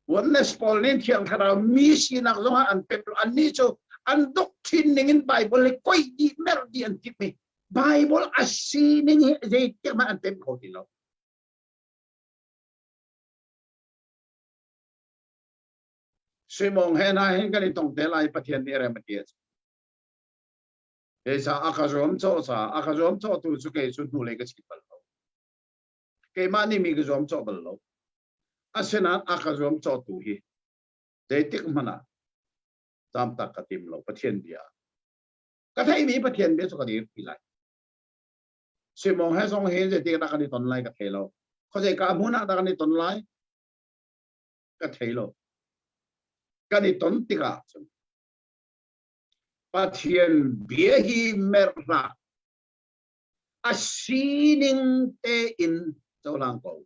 Oneness pawl nih Thiang Thlarau mi sinak zong ah an pek lo. Annih cu an doctrine ning in Bible hi koi dih merh dih an timh i Bible a sining hi zeitik hmanh an pem kho ti lo. Suimawng he hna hin kan i tong te lai Pathian nih rem a ti a Zeicah a ka zuamcawh caah a ka zuamcawhtu cu kei cu hnulei ka chit bal lo. Keimah nih mi ka zuamcawh bal lo. Asinain a ka zuamcawhtu hi zeitik hmanh ah zamtak ka tim lo Pathian bia. Ka theihmi Pathian bia cu ka dirpi lai. Simong he zong hi zeitik dah kan i ton lai ka thei lo. Khuazei ka hmun ah dah kan i ton lai ka thei lo. Kan i ton tikah cun Pathian bia hi merh hlah. A sining tein cohlang ko.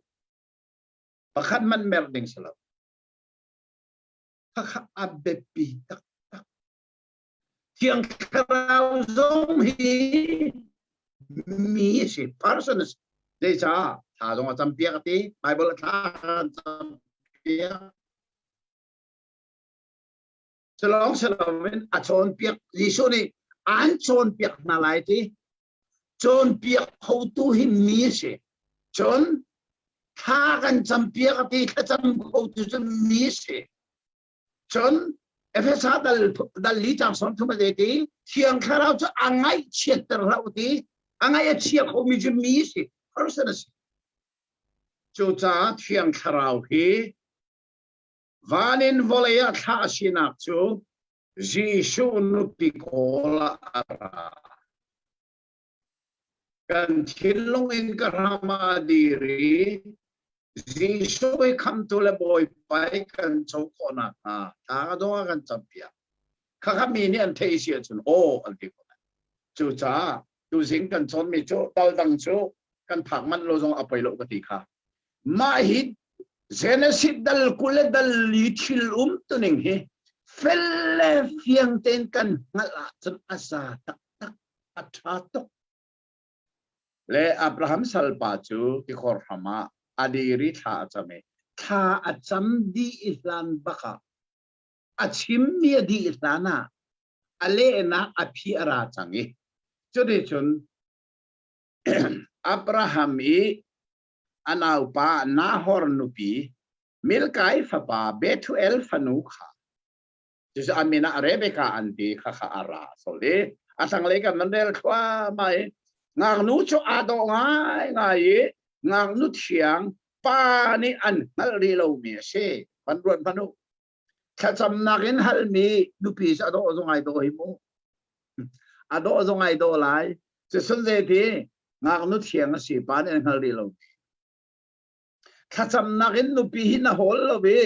Pakhat man merh ding si lo. Khakha a biapi taktak. Thiang Thlarau zong hi mi a si, person a si. Zeicah thla zong a campiak a ti, Bible a thla a campiak. Culawng si loin a cawnpiak Jesuh nih aan cawnpiak hna lai ti cawnpiak khotu hi mi a si. Cun thla kan campiak a ti thlacam khotu cu mi a si. Cun Efesa dal dal li cang sawm thum a ti Thiang Thlarau cu a ngaihchiatter hlah u ti a ngaih a chia khomi cu mi a si person a si. Cucaah Thiang Thlarau hi Van in vawlei ah thlah a sinak cu Jesuh nupi kawl ah a ra. Kan thinlung in ka hram ah a dir i Jesuh i khamtu le Bawipa i kan co khawh nakhnga thla ka dong ah kan campiak. Khakha mi nih an theih si ahcun aw an ti ko lai. Cucaah tuzing kan cawnmi cu dal dang cu kan phak manh lo zong a poi lo ka ti kha. Mah hi Genesis dal 20 le dal li thil um tuning hi fel le fiang tein kan hngalh ahcun a za taktak, a ṭha tuk. Le Abraham salpa cu tikhor hram ah a dir i thla a cam i thla a cam dih hlan bak ah a chimmi a dih hlan ah a lehnak a phi a ra cang i cuticun Abraham i a naupa Nahor nupi Milkai fapa Bethuel fanu kha cucu a min ah Rebekah an ti kha kha a ra soli a tanglei kan nan rel thluahmah i ngaknu cu aa dawh ngaingai i ngaknu thiang pa nih an hngalh rih lomi a si van ruat hmanh u thlacamnak in halmi nupi cu a dawh zong ai dawh hi mu a dawh zong ai dawh lai cucun zeiti ngaknu thiang a si pa nih an hngal rih lo thlacamnak in nupi hi na hawl lo i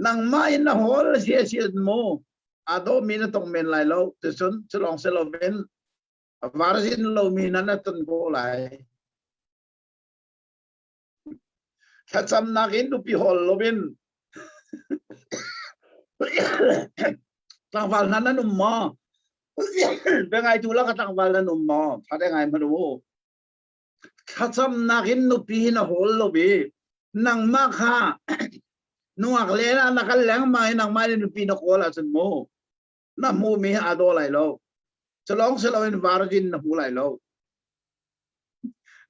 nangmah in na hawl si a si mu a dawmi na tong men lai lo cucun cu lawng si loin virgin lomi na na ton ko lai Thlacamnak in nupi hawl loin tlangval hna nan um maw? Biangaitu lak tlangval nan um maw? Tha te ngai hmanh u. Thlacamnak in nupi na hawl lo i nangmah kha nungak len ah na kal lengmang i nangmah nih nupi na kawl ahcun mu na hmuhmi hi aa daw lai lo. Culawng si loin virgin na hmu lai lo.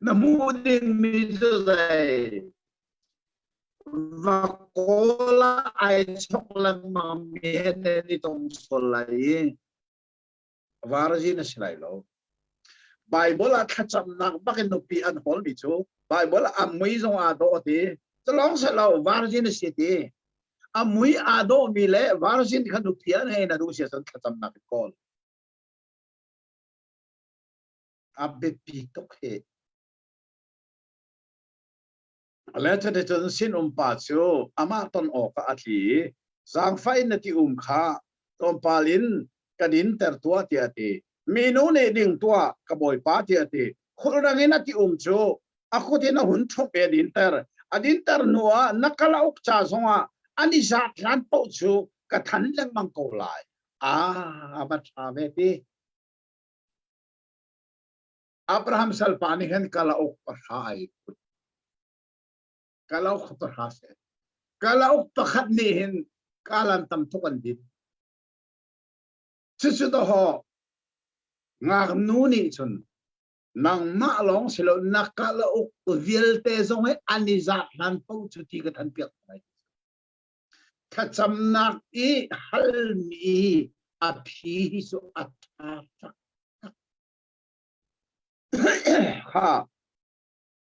Na hmuh dingmi cu zei va kawl ah ai chok lengmang mi he nan i tong sual lai i virgin a si lai lo. Bible ah thlacamnak bak in nupi an hawlmi cu Bible ah a mui zong aa dawh ti. Culawng si lo virgin a si ti. A mui aa dawhmi le virgin kha nupi an hei na duh si ahcun thlacamnak in kawl. A biapi tuk hi. Le cuticun sinum pa cu amah ton awkah a tli i zaangfah in na ti um kha tlawmpal in ka dinter tuah tiah a ti. Minu nih ding tuah ka bawipa tiah a ti. Khulrang in a ti um cu a kut in a hun ṭhumh i a dinter. A dinter hnuah na kalauk ca zongah an i zat hlan paoh cu ka than lengmang ko lai. Ah, a va ṭha ve ti. Abraham salpa nih hin kalauk pahra ai put. Kalauk pahra si. Kalauk pakhat nih hin kalan tam tuk an din. Cucu dawhaw ngaknu nih cun nangmah lawng si lo na kalauk vialte zong hi an i zat hlan paoh cu ti ka than piak lai. Thlacamnak i halmi a phi hi cu a ṭha taktak. Kha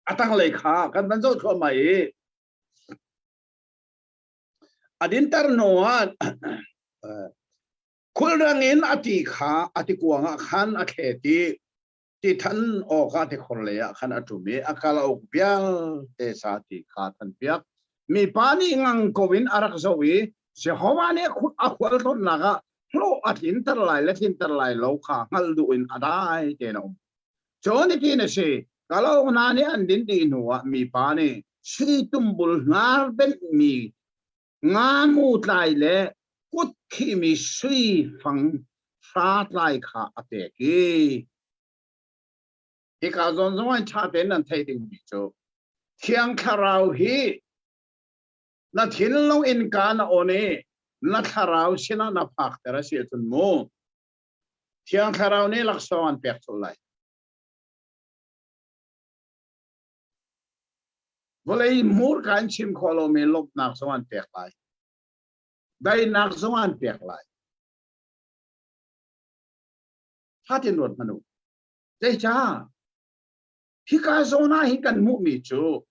a tanglei kha kan van zoh thluahmah i a dinter hnu ah khulrang in a ti kha a tikuang ah khan a thlet i ti than awkah tikhor lei ah khan a ṭum i a kalauk vialte sa ti kha than piak. Mipa nih ngang ko in a rak zoh i Jehovah nih a khualtlawnnak ah hlawh a tlinter lai le tlinter lai lo kha hngalh duh in a dai tein a um. Cun hitin a si, kalauk hna nih an din dih hnuah mipa nih sui tumbul hnar benhmi ngamu tlai le kut khihmi sui fang hra tlai kha a pek i hika zawn zong in ṭha tein nan theih dingmi cu Thiang Thlarau hi na thinlung innka na on i na thlarau sinah na phakter a si ahcun mu Thiang Thlarau nih laksawng an pek colh lai. Vawlei hmurka in chim khawh lomi lawmhnak zong an pek lai. Daihnak zong an pek lai. Fatin ruat hmanh u. Zeicah? Hika zawn ah hin kan hmuhmi cu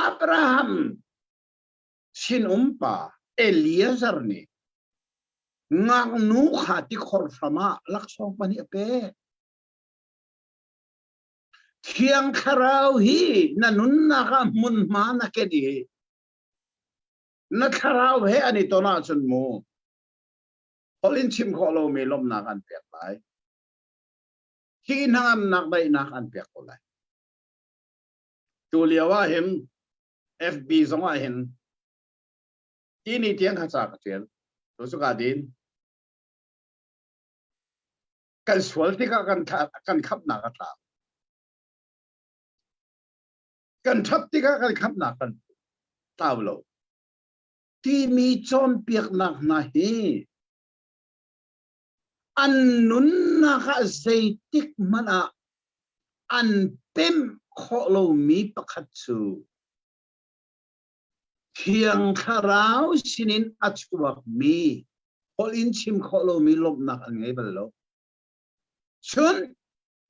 Abraham sinum pa Eliezer nih ngaknu kha tikhor hram ah laksawng pahnih a pek. Thiang Thlarau hi na nunnak ah hmunhma na ken i na thlarau he an i ton ahcun mu holh in chim khawh lomi lawmhnak an pek lai. Hi hnangamnak daihnak an pek ko lai. Tu lio ah hin FB zong ah hin tini tiang kha ca ka tial. Tu cu ka din. Kan sual tikah kan kan khamhnak a tlau. Kan ṭhat tikah kan khamhnak kan tlau lo. Timi cawnpiaknak hna hi an nunnak ah zeitik hmanh ah an pemh khawh lomi pakhat cu Thiang Thlarau sinin a chuakmi holh in chim khawh lomi lawmhnak an ngei bal lo. Cun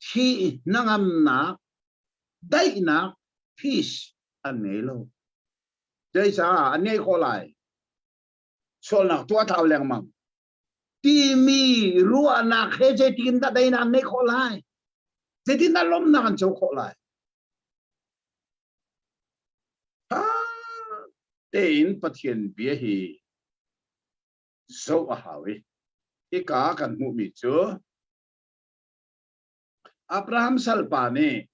thi hnangamnak, daihnak, peace an ngei lo. Zeicah an ngeih khawh lai? Sualnak tuah thau lengmang. Timi ruahnak he zeitin dah daihnak an ngeih khawh lai? Zeitin dah lawmhnak an co khawh lai? Tha tein Pathian bia hi zoh a hau i hika kan hmuhmi cu Abraham salpa nih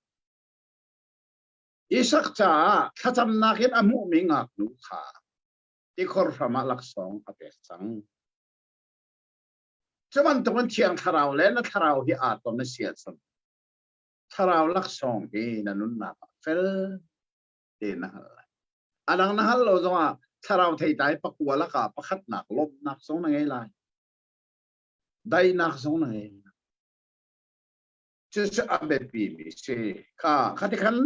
Isak caah thlacamnak in a hmuhmi ngaknu kha tikhor hram ah laksawng a pek cang. Cu bantukin Thiang Thlarau le na thlarau hi aa ton a si ahcun. Thlarau laksawng hi na nunnak ah fel tein na hngalh lai. A dang na hngalh lo zongah thlarau theitlai pakua lakah pakhatnak lawmhnak zong na ngei lai. Daihnak zong na ngei lai. Cucu a biapi mi si. Kha khati khan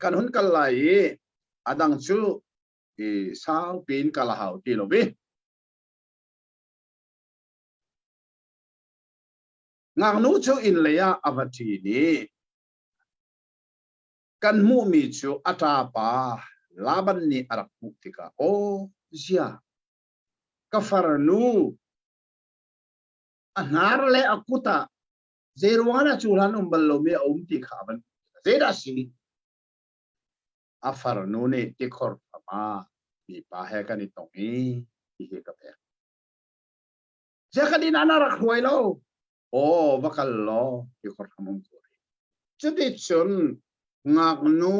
kan hun kal lai i a dang cu i saupi in kal a hau ti lo i Ngaknu cu inn lei ah a va ṭin i kan hmuhmi cu a ṭapa Laban nih a rak hmuh tikah, Aw zia, ka farnu a hnar le a kut ah zeiruang ah cu hlan um bal lomi a um ti kha a van zeidah a si? A farnu nih tikhor hram ah mipa he kan i tong i hihi ka pek. Ziah kan inn ah na rak hruai lo? Aw, va kal law tikhor hram um ko rih. Cuticun ngaknu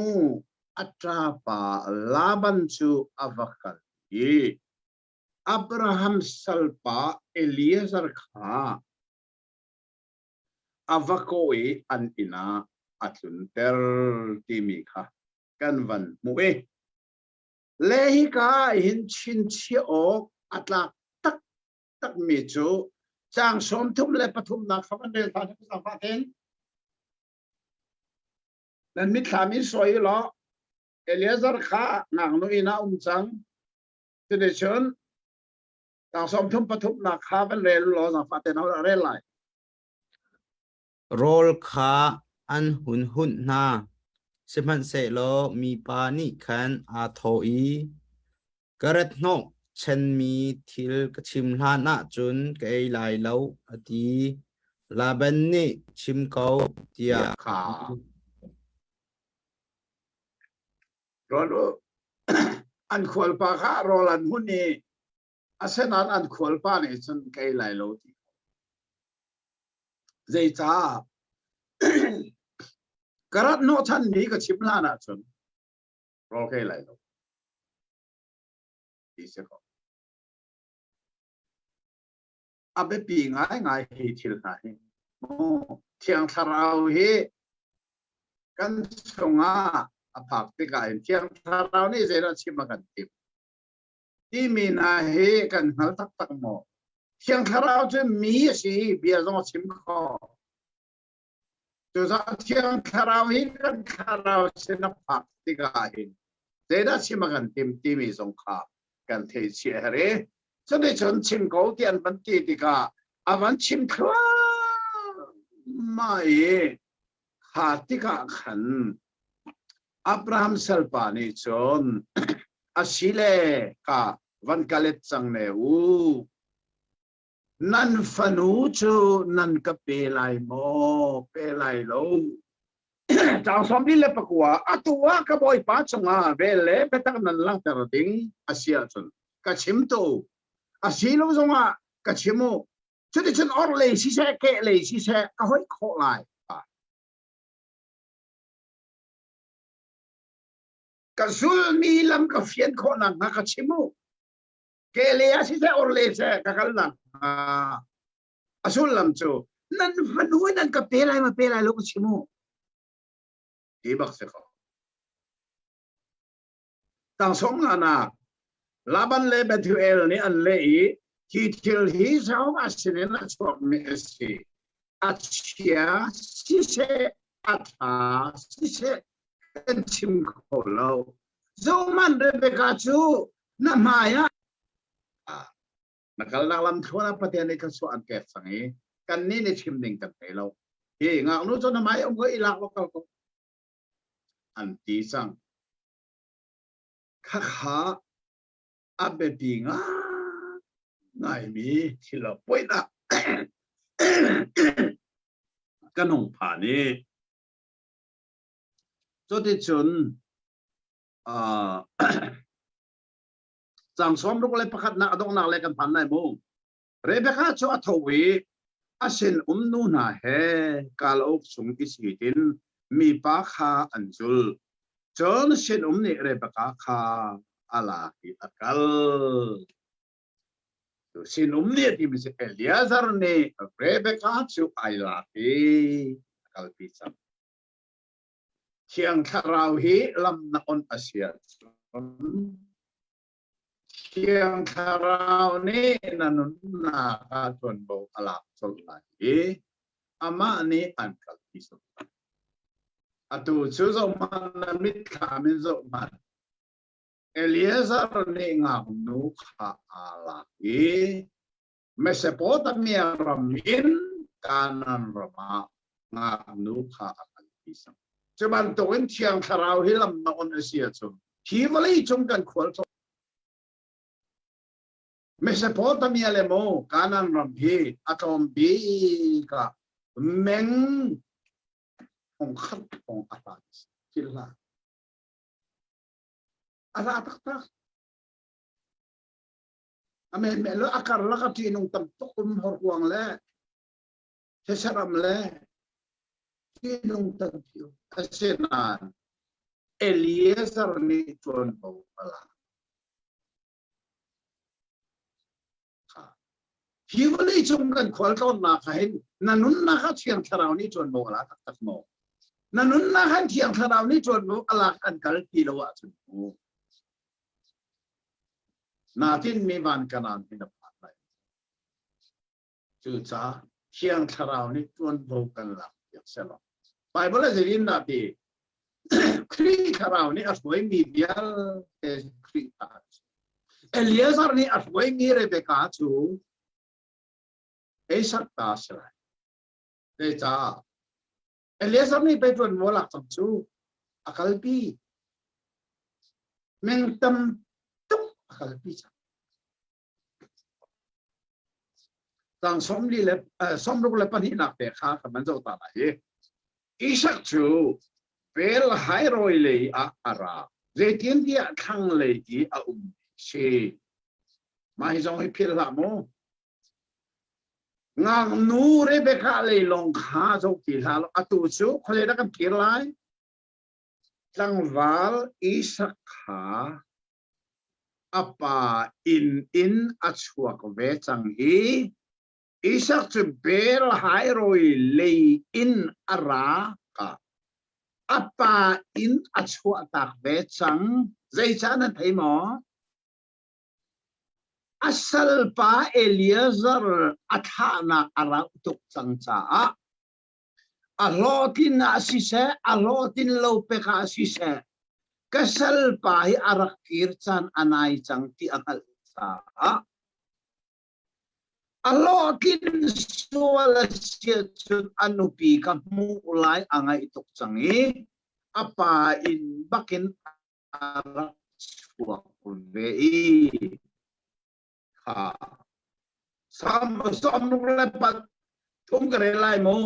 a ṭapa Laban cu a va kal i Abraham salpa Eliezer kha a va kawh i an inn ah a tlunter timi kha kan van hmuh i le hika ah hin chinchiah awk a tlak taktakmi cu caang 33 kha van rel ta hna tein nan mitthlam in sawi law Eliezer kha ngaknu inn ah um cang. Cuticun caang 33 kha van rel law zaangfah tein a rel lai. Rawl kha an hun hunh hna, sihmanhsehlaw mipa nih khan aa thawh i, "Ka rat hnawh chanmi thil ka chim hlan ahcun ka ei lai lo," a ti. Laban nih, "Chim ko," tiah kha. Rawl an khualpa kha rawl an hun i Asinain an khualpa nih cun ka ei lai lo ti. Zeicah? Ka rat hnawhchanmi ka chim hlan ahcun rawl ka ei lai lo. Ti si ko. A biapi ngaingai hi thil hna hi. Thiang Thlarau hi kan chungah a phak tikah hin Thiang Thlarau nih zeidah chim a kan timh? Timi hna hi kan hngal taktak maw? Thiang Thlarau cu mi a si, bia zong a chim kho. Cucaah Thiang Thlarau hi kan thlarau sin a phak tikah hin zeidah chim a kan tim timi zong kha kan thei chih a herh i cuticun chim ko ti an van ti tikah a van chim thluahmah i kha tikah khan Abraham salpa nih cun asile ka van ka let cang ne u. Nan fanu cu nan ka pe lai maw? Pe lai lo. Caang 49 atu ah ka bawipa cungah vel le biatak nan langhter ding a si ahcun ka chim tu a si lo zongah ka chim u cuticun orhlei siseh kehlei siseh ka hoih khawh lai Ka zulmi lam ka fian khawh nakhnga ka chim u. Kehlei ah siseh orhlei seh ka kal nakhnga a sullam cu nan fanu nan ka pe lai ma pe lai lo ka chim u. Ti bak si ko. Tang sawm nga nak Laban le Bethuel nih an leh i hi thil hi Jehovah sinin a chuakmi a si. A chia siseh a ṭha siseh kan chim kho lo. Zohman Rebekah cu na hmai ah na kalnak lam thluan ah Pathian nih thluachuah an pek cang i kannih nih chim ding kan thei lo. Hi ngaknu cu na hmai um ko i lak law kal ko an ti cang. Khakha a biapi ngaingaimi thil a poinak kan hung phan i cuticun cang 61nak a donghnak le kan phan lai mu. Rebekah cu a tho i a sin um nu hna he kalauk chung i sitin mipa kha an zul. Cun sinum nih Rebekah kha a lak i a kal. Sinum nih a timi cu Eliezer nih Rebekah cu ai lak i a kalpi cang. Thiang Thlarau hi lam na on a si ahcun Thiang Thlarau nih na nunnak ah ṭuanvo a lak colh lai i amah nih an kalpi colh lai. Atu cu zohhmanh na mitthlam in zohhmanh. Eliezer nih ngaknu kha aa lak i Mesopotamia ram in Kanaan ram ah ngaknu kha a kalpi cang. Cu bantukin Thiang Thlarau hi lam na on a si ahcun hi vawlei cung kan khual Mesopotamia le maw Kanaan ram hi a tlawm bik ah meng thongkhat thong a hlat thil hlah. A hla taktak. A menmen lo a karlak a ṭihnung tam tuk um horkuang le thesaram le ṭihnung tampi um. Asinain Eliezer nih ṭuanvo a lak. Hi vawlei cung kan khualtlawnnak ah hin na nunnak ah Thiang Thlarau nih ṭuanvo a la taktak maw? Na nunnak ah Thiang Thlarau nih ṭuanvo a lak an kal ti lo ahcun mu. Naa tinhmi van kanaan hi na phan lai. Cucaah Thiang Thlarau nih ṭuanvo kan lak piak sehlaw. Bible ah zeitin dah ti? Khrih Thlarau nih a hruaimi vialte Khrih ta an si. Eliezer nih a hruaimi Rebekah cu Isak ta a si lai. Zeicah? Eliezer nih pei ṭuanvo lak cang cu a kalpi. Meng tam tuk a kalpi cang. Tang sawmli le sawmruk le pahnihnak te kha kan van zoh ta lai i Isak cu Bel Hairoi lei ah a ra. Zeitintiah thlanglei i a um si. Mah hi zong hi philh hlah mu. Ngaknu Rebekah lei lawng kha zoh ti hlah law atu cu khuazei dah kan kir lai? Tlangval Isak kha a pa inn in a chuak ve cang i Isak cu Bel-hairoi lei in a ra ka. A pa inn a chuahtak ve cang. Zeicah na thei maw? A salpa Eliezer a thlahnak a rauh tuk cang caah a hlawhtlin ah siseh, a hlawhtlin lo pek ah siseh, ka salpa hi a rak kir caan a nai cang ti a hngalh caah a hlawhtlin sual a si ahcun a nupi ka hmuh lai a ngaih tuk cang i a pa inn bakin a rak chuak ve i kha sam som le pat thum ka rel lai mu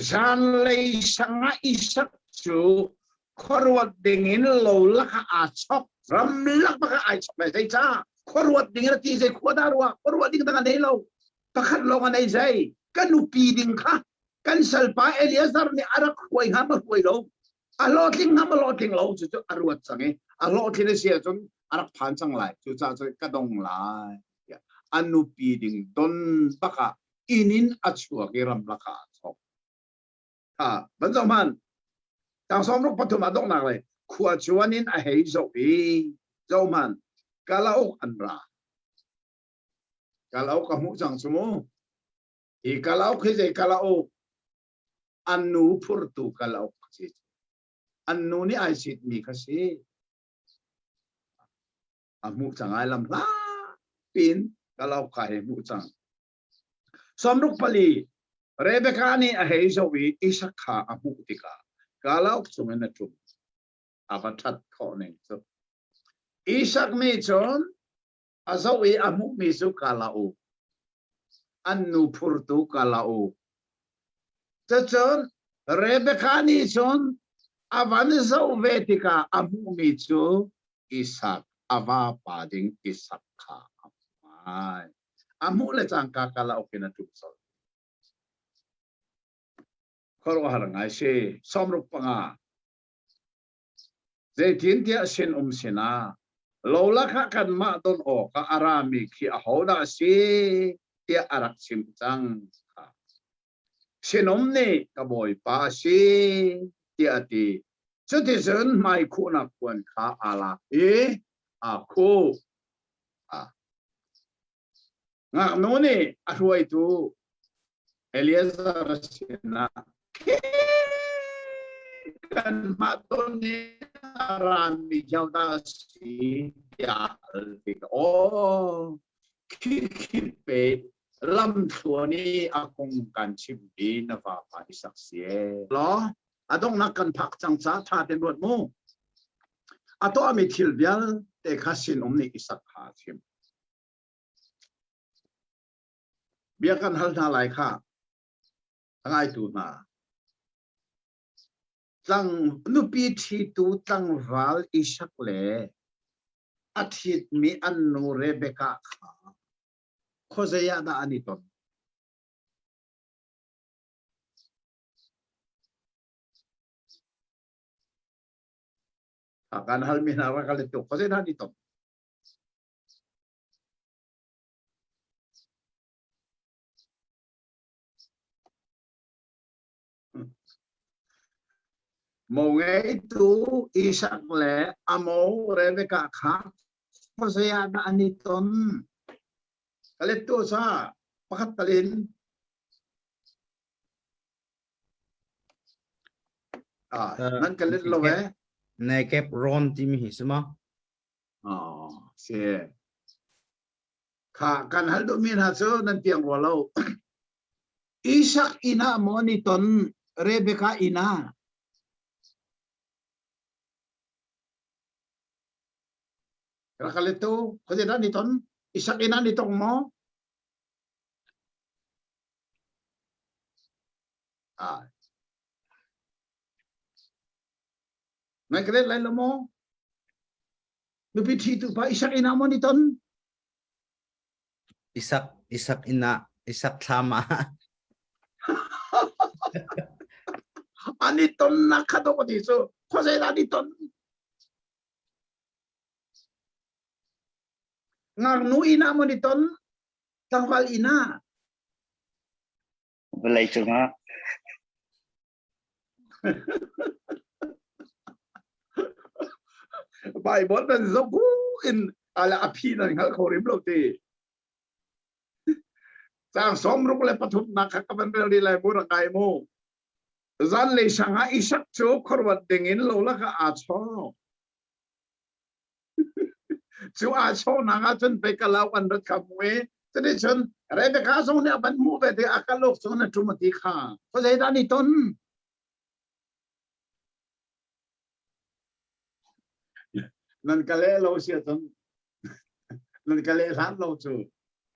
zanlei sanga isak cu khuaruat ding in lo lak ah aa chok ramlak bak ah ai chok lai zei ca khuaruat ding in ti zei khua dah ruah khuaruat ding dang a nei lo pakhat lawng a nei zei ka nupi ding kha kan salpa Eliezer nih a rak hruai hnga ma hruai lo a hlawhtling hnga ma hlawhtling lo cu cu a ruat cang i a hlawhtlin a si ahcun a rak phan cang lai cucaah cun ka dong lai tiah a nupi ding don bak ah inn in a chuak i ramlak ah a chok ha ban zoh hman tang sawm ruk pathum ah donghnak lei khua chuan in a hei zoh i zoh hman kalauk an ra kalauk ka hmuh cang cu mu hi kalauk hi zei kalauk an nu phurtu kalauk si an nu nih ai sitmi kha si a hmuh cang ai lam hla pin kalauk kha he hmuh cang 64 Rebecca nih a hei zoh i Isak kha a hmuh tikah kalauk cungin a ṭum a va ṭhat khawh ning cu Isak nih cun a zoh i a hmuhmi cu kalauk an nu phurtu kalauk cucun Rebecca nih cun a van zoh ve tikah a hmuhmi cu Isak a vapa ding Isak kha a hmuh a hmuh le cangka kalauk in a ṭum colh khuaruahhar ngai si 65 Zeitintiah sinum sinah lolak ah kanmah don awkah a rami khi ahodah a si tiah a rak chim cang. Sinum nih ka bawipa a si tiah a ti. Cuticun hmaikhuhnak puan kha aa lak i aa khuh. Ngaknu nih a hruaitu Eliezer sinah kanmah ton i a rami dah a si tiah a hal tikah aw khikhi pe lamthluan i a kong kan chimmi na vapa Isak si e. Law a donghnak kan phak cang ca tha ten ruat mu. A tuahmi thil vialte kha sinum nih Isak kha a chim. Bia kan hal hna lai kha a ngaitu hna. Tlang nupi ṭhitu tlangval Isak le a ṭhitmi an nu Rebekah kha khuazei ah dah an i ton? A kan halmi hna rak ka let tuk khuazei dah an i ton? Mo ngeitu Isak le a mo Rebekah kha khuazei ah dah an i ton? Ka let tu sa pakhat tal in. Ah, nan ka let lo eh. Nekep ron timi hi si ma? Oh, si. Kha kan hal duhmi hna cu nan piang rua lo. Isak inn ah maw an i ton Rebekah inn ah? Rak ka tu, khuazei dah an i ton? Isak inn ah an i tong maw? Ah. Ngai ka let lai lo maw? Nupi ṭhitu pa Isak inn ah maw an i ton? Isak Isak inn ah Isak thlam ah An i tonnak kha dawh ti cu khuazei dah an i ton? Ngaknu inn ah maw an i ton? Tlangval inn ah? Vawlei cungah. Bible nan zoh bu in ala a phi nan hngal kho rim lo ti. Caang 63 nak kha ka van rel rih lai mu rak ngai mu. Zanlei sang ah Isak cu khuaruat ding in lo lakah aa chawk. Cu aa chawhnak ah cun pei kalauk an rat kha mu i cuticun Rebekah zong nih a van hmuh ve tikah a kalauk cu na ṭum a ti kha. Khuazei dah an i ton? Nan ka leh lo si ahcun nan ka leh hlan lo cu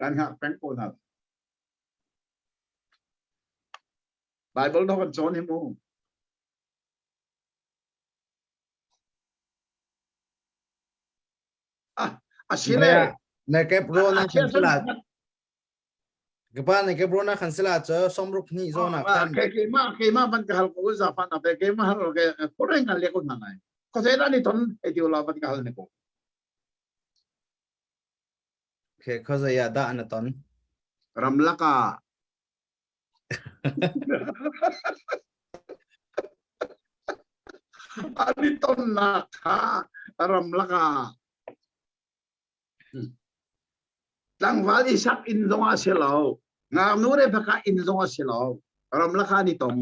kan hngak peng ko hna. Bible no kan cawn hi mu. Ah, a si le. Na ke pro na kan sila. Kapa na ke pro na kan sila cho somruk ni zo na kan. Ke ke ma ke ma ban ka hal ko za fa na pe ke ma hal ke ko reng ngal le ko na nai. Ko se da ni ton e ti la ban ka hal ne ko. Ke ko za ya da na ton. Ramlaka. An i tonnak kha ramlak ah tlangval Isak inn zong ah si lo, ngaknu Rebekah inn zong ah si lo, ramlak ah an i tong.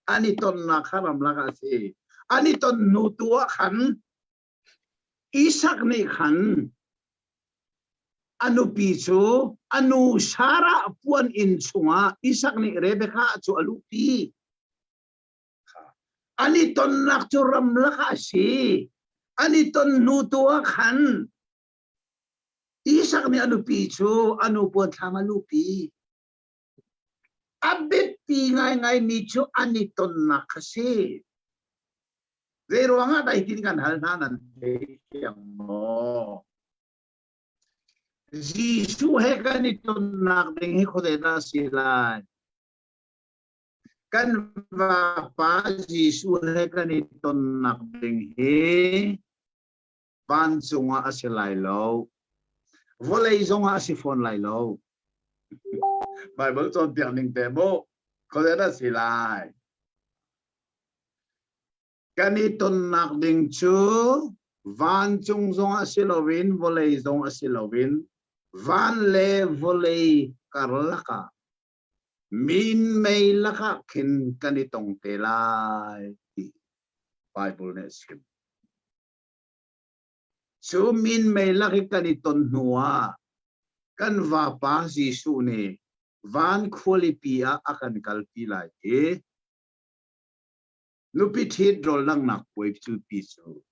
An i tonnak kha ramlak ah a si. An i ton hnu tu ah khan Isak nih khan a nupi cu a nu Sarah puan inn chungah Isak nih Rebekah cu a luhpi. An i tonnak cu ramlak ah a si. An i ton hnu tu ah khan Isak nih a nupi cu a nu puan thlam a luhpi. A biapi ngaingaimi cu an i tonnak kha si. Zei ruangah dah hitin kan hal hna nan thei thiang maw? Jesuh he kan i tonnak ding hi khuazei dah si lai? Kan vapa Jesuh he kan i tonnak ding hi vancung ah a si lai lo. Vawlei zong ah a si fawn lai lo. Bible cawnpiak ning te mu khuazei dah si lai? Kan i tonnak ding cu vancung zong ah si loin vawlei zong ah si loin van le vawlei karlak ah minmei lakah khin kan i tong te lai ti Bible nih a chim. Cu minmei lak i kan i ton hnu ah kan vapa Jesuh nih van khualipi ah a kan kalpi lai i Nupi ṭhit rawldanghnak puai cupi cu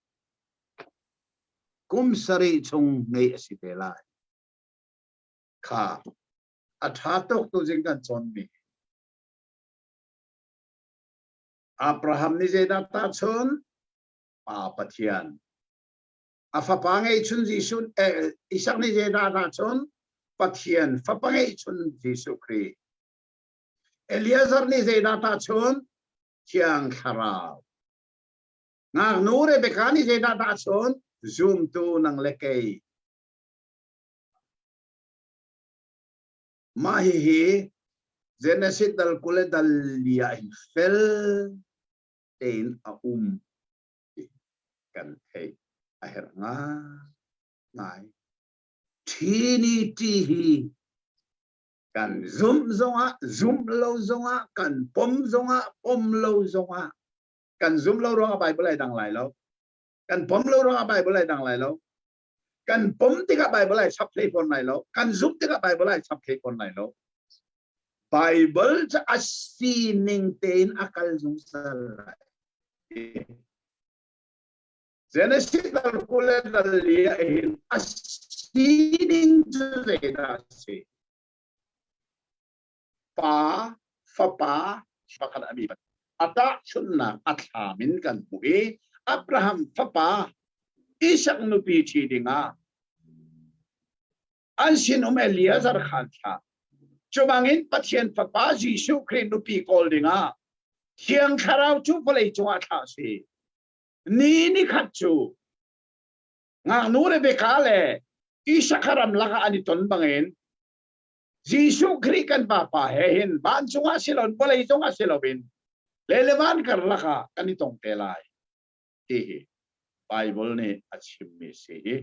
kum sarih chung ngeih a si te lai. Kha a ṭha tuk tu zing kan cawnmi. Abraham nih zeidah tahchun? Pa Pathian. A fapa ngeihchun Jesuh, eh, Isak nih zeidah tahchun? Pathian fapa ngeihchun Jesuh Khrih. Eliezer nih zeidah tahchun? Thiang Thlarau. Ngaknu Rebecca nih zeidah tahchun? Zumtu nang le kei. Mah hihi Genesis dal 20 le dal li ah hin fel tein a um ti kan theih a herh ngai. Trinity hi kan zumh zongah zumh lo zongah kan pom zongah pom lo zongah kan zumh lo ruangah Bible ai dang lai lo, kan pom lo ruangah Bible ai dang lai lo, kan pom tikah Bible ai chap hlei fawn lai lo, kan zumh tikah Bible ai chap hlei fawn lai lo. Bible cu a sining tein a kal zungzal lai. Genesis dal 20 le dal li ah hin a sining cu zeidah a si? Pa, Fapa, pakhat a mi a tahchunhnak a thlam in kan hmuh i Abraham fapa Isak nupi ṭhi dingah an sinum Eliezer kha an thlah. Cubangin Pathian Fapa Jesuh Khrih nupi kawl dingah Thiang Thlarau cu vawlei cungah thlah a si. Ni ni khat cu ngaknu Rebecca le Isakar ram lakah an i ton bangin Jesuh Khrih kan Vapa he hin vancung ah si loin vawlei cungah si loin le le van karlak ah kan i tong te lai ti hi Bible nih a chimmi si hi.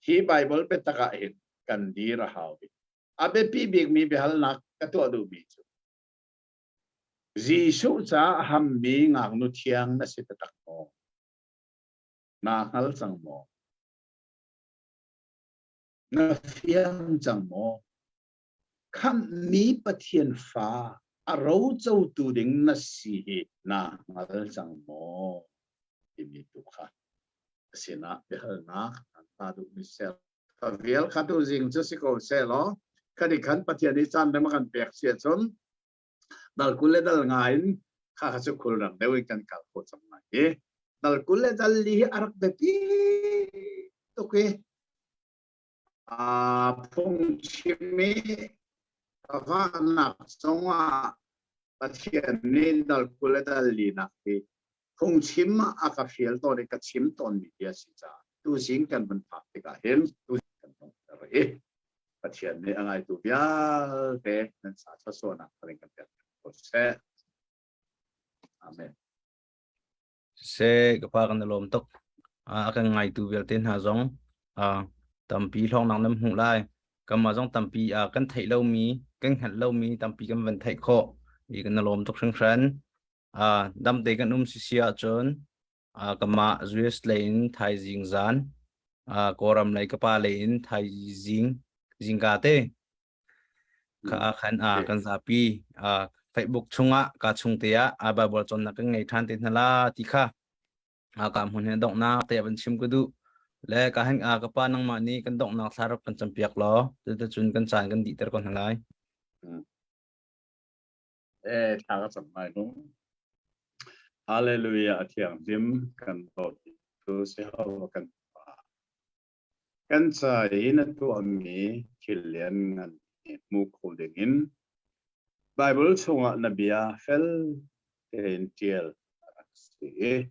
Hi Bible biatak ah hin kan dir a hau bik. A biapi bikmi biahalnak ka tuah duhmi cu Jesuh caah hammi ngaknu thiang na si taktak maw? Naa hngal cang maw? Na fiang cang maw? Khamhmi Pathian fa a rocotu ding na si hi naa hngal cang maw? Timi tu kha a sinah biahalnak an ta duhmi ser. Vial kha tu zing cu si ko seh law khani khan Pathian nih caan rem a kan pek si ahcun dal 20 le dal nga in kha kha cu khulrang deuh in kan kal khawh cang lai i dal 20 le dal li hi a rak biapi tuk i a phungchim i vahnak zongah Pathian nih dal 20 le dal li nak hi phungchim a ka fial tawn i ka chim tawnmi bia si caah tuzing kan van phak tikah hin tuzing kan donghter i Pathian nih a ngaitu vialte nan sa thluachuahnak thar in kan pek ko seh. Amen. Siseh ka pa kan i lawm tuk. A kan ngaitu vialte hna zong tampi hlawknak nan hmuh lai. Kanmah zong tampi kan theih lomi, kan hngalh lomi tampi kan van theih khawh. I kan i lawm tuk hringhran. Damte kan um sisi ahcun kanmah US lei in thaizing zan, Kawlram lei ka pa lei in thaizing zingka te kha khan kan zapi Facebook chungah ka chung te ah Bible cawnnak kan ngei ṭhan te hna la ti kha ka hmun he donghnak te van chim ka duh. Le ka hen ka pa nangmah nih kan donghnak thla rak kan campiak law cuticun kan caan kan dihter ko hna lai. Eh, thla ka cam lai mu. Hallelujah, a thianghlim kan dawt tu Jehovah kan Pa. Kan ca i na tuahmi thil lianngan hi hmu kho dingin Baibal chungah na bia fel tein ṭial a rak si.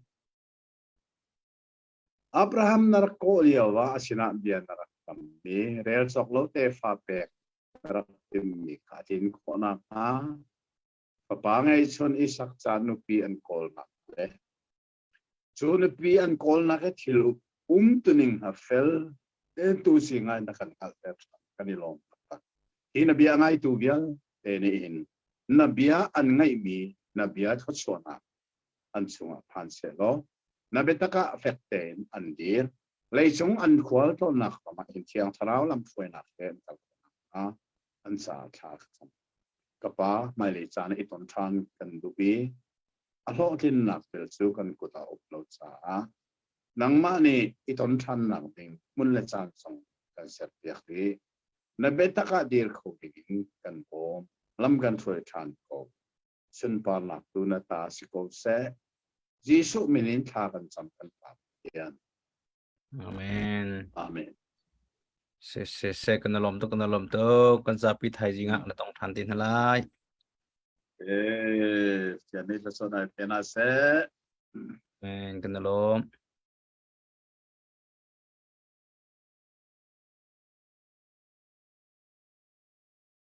Abraham na rak kawh lio ah a sinah bia na rak kammi, rel cawk lo tefa pek na rak timmi kha a tlin khawh nakhnga fapa ngeihchun Isak ca nupi an kawlnak le. Cu nupi an kawlnak i thil umtuning hna fel tein tu si ngai na kan hngalhter ṭhan. Kan i lawm taktak. Hi na bia ngaitu vialte nih hin na bia an ngaihmi na bia thluachuahnak an chungah phan seh law na biatak ah fek tein an dir. Leicung an khual tlawnnak ram ah hin Thiang Thlarau lamhruainak he an kal khawh nakhnga an caah thla ka cam. Ka Pa, hmailei caan i ton ṭhan kan duh i a hlawhtlinnak bel cu kan kut ah um lo caah nangmah nih i ton ṭhannak ding hmun le caan zong kan serpiak i na biatak ah dir kho dingin kan bawm, lam kan hruai ṭhan ko. Sunparnak tu na ta si ko seh. Jesuh min in thla kan cam kan Pa Pathian. Amen. Amen. Se se se kan lawm tuk kan lawm tuk kan zapi thaizing ah na tong than te hna lai. Eh, sian ni la sonai pena se. Amen kan lawm.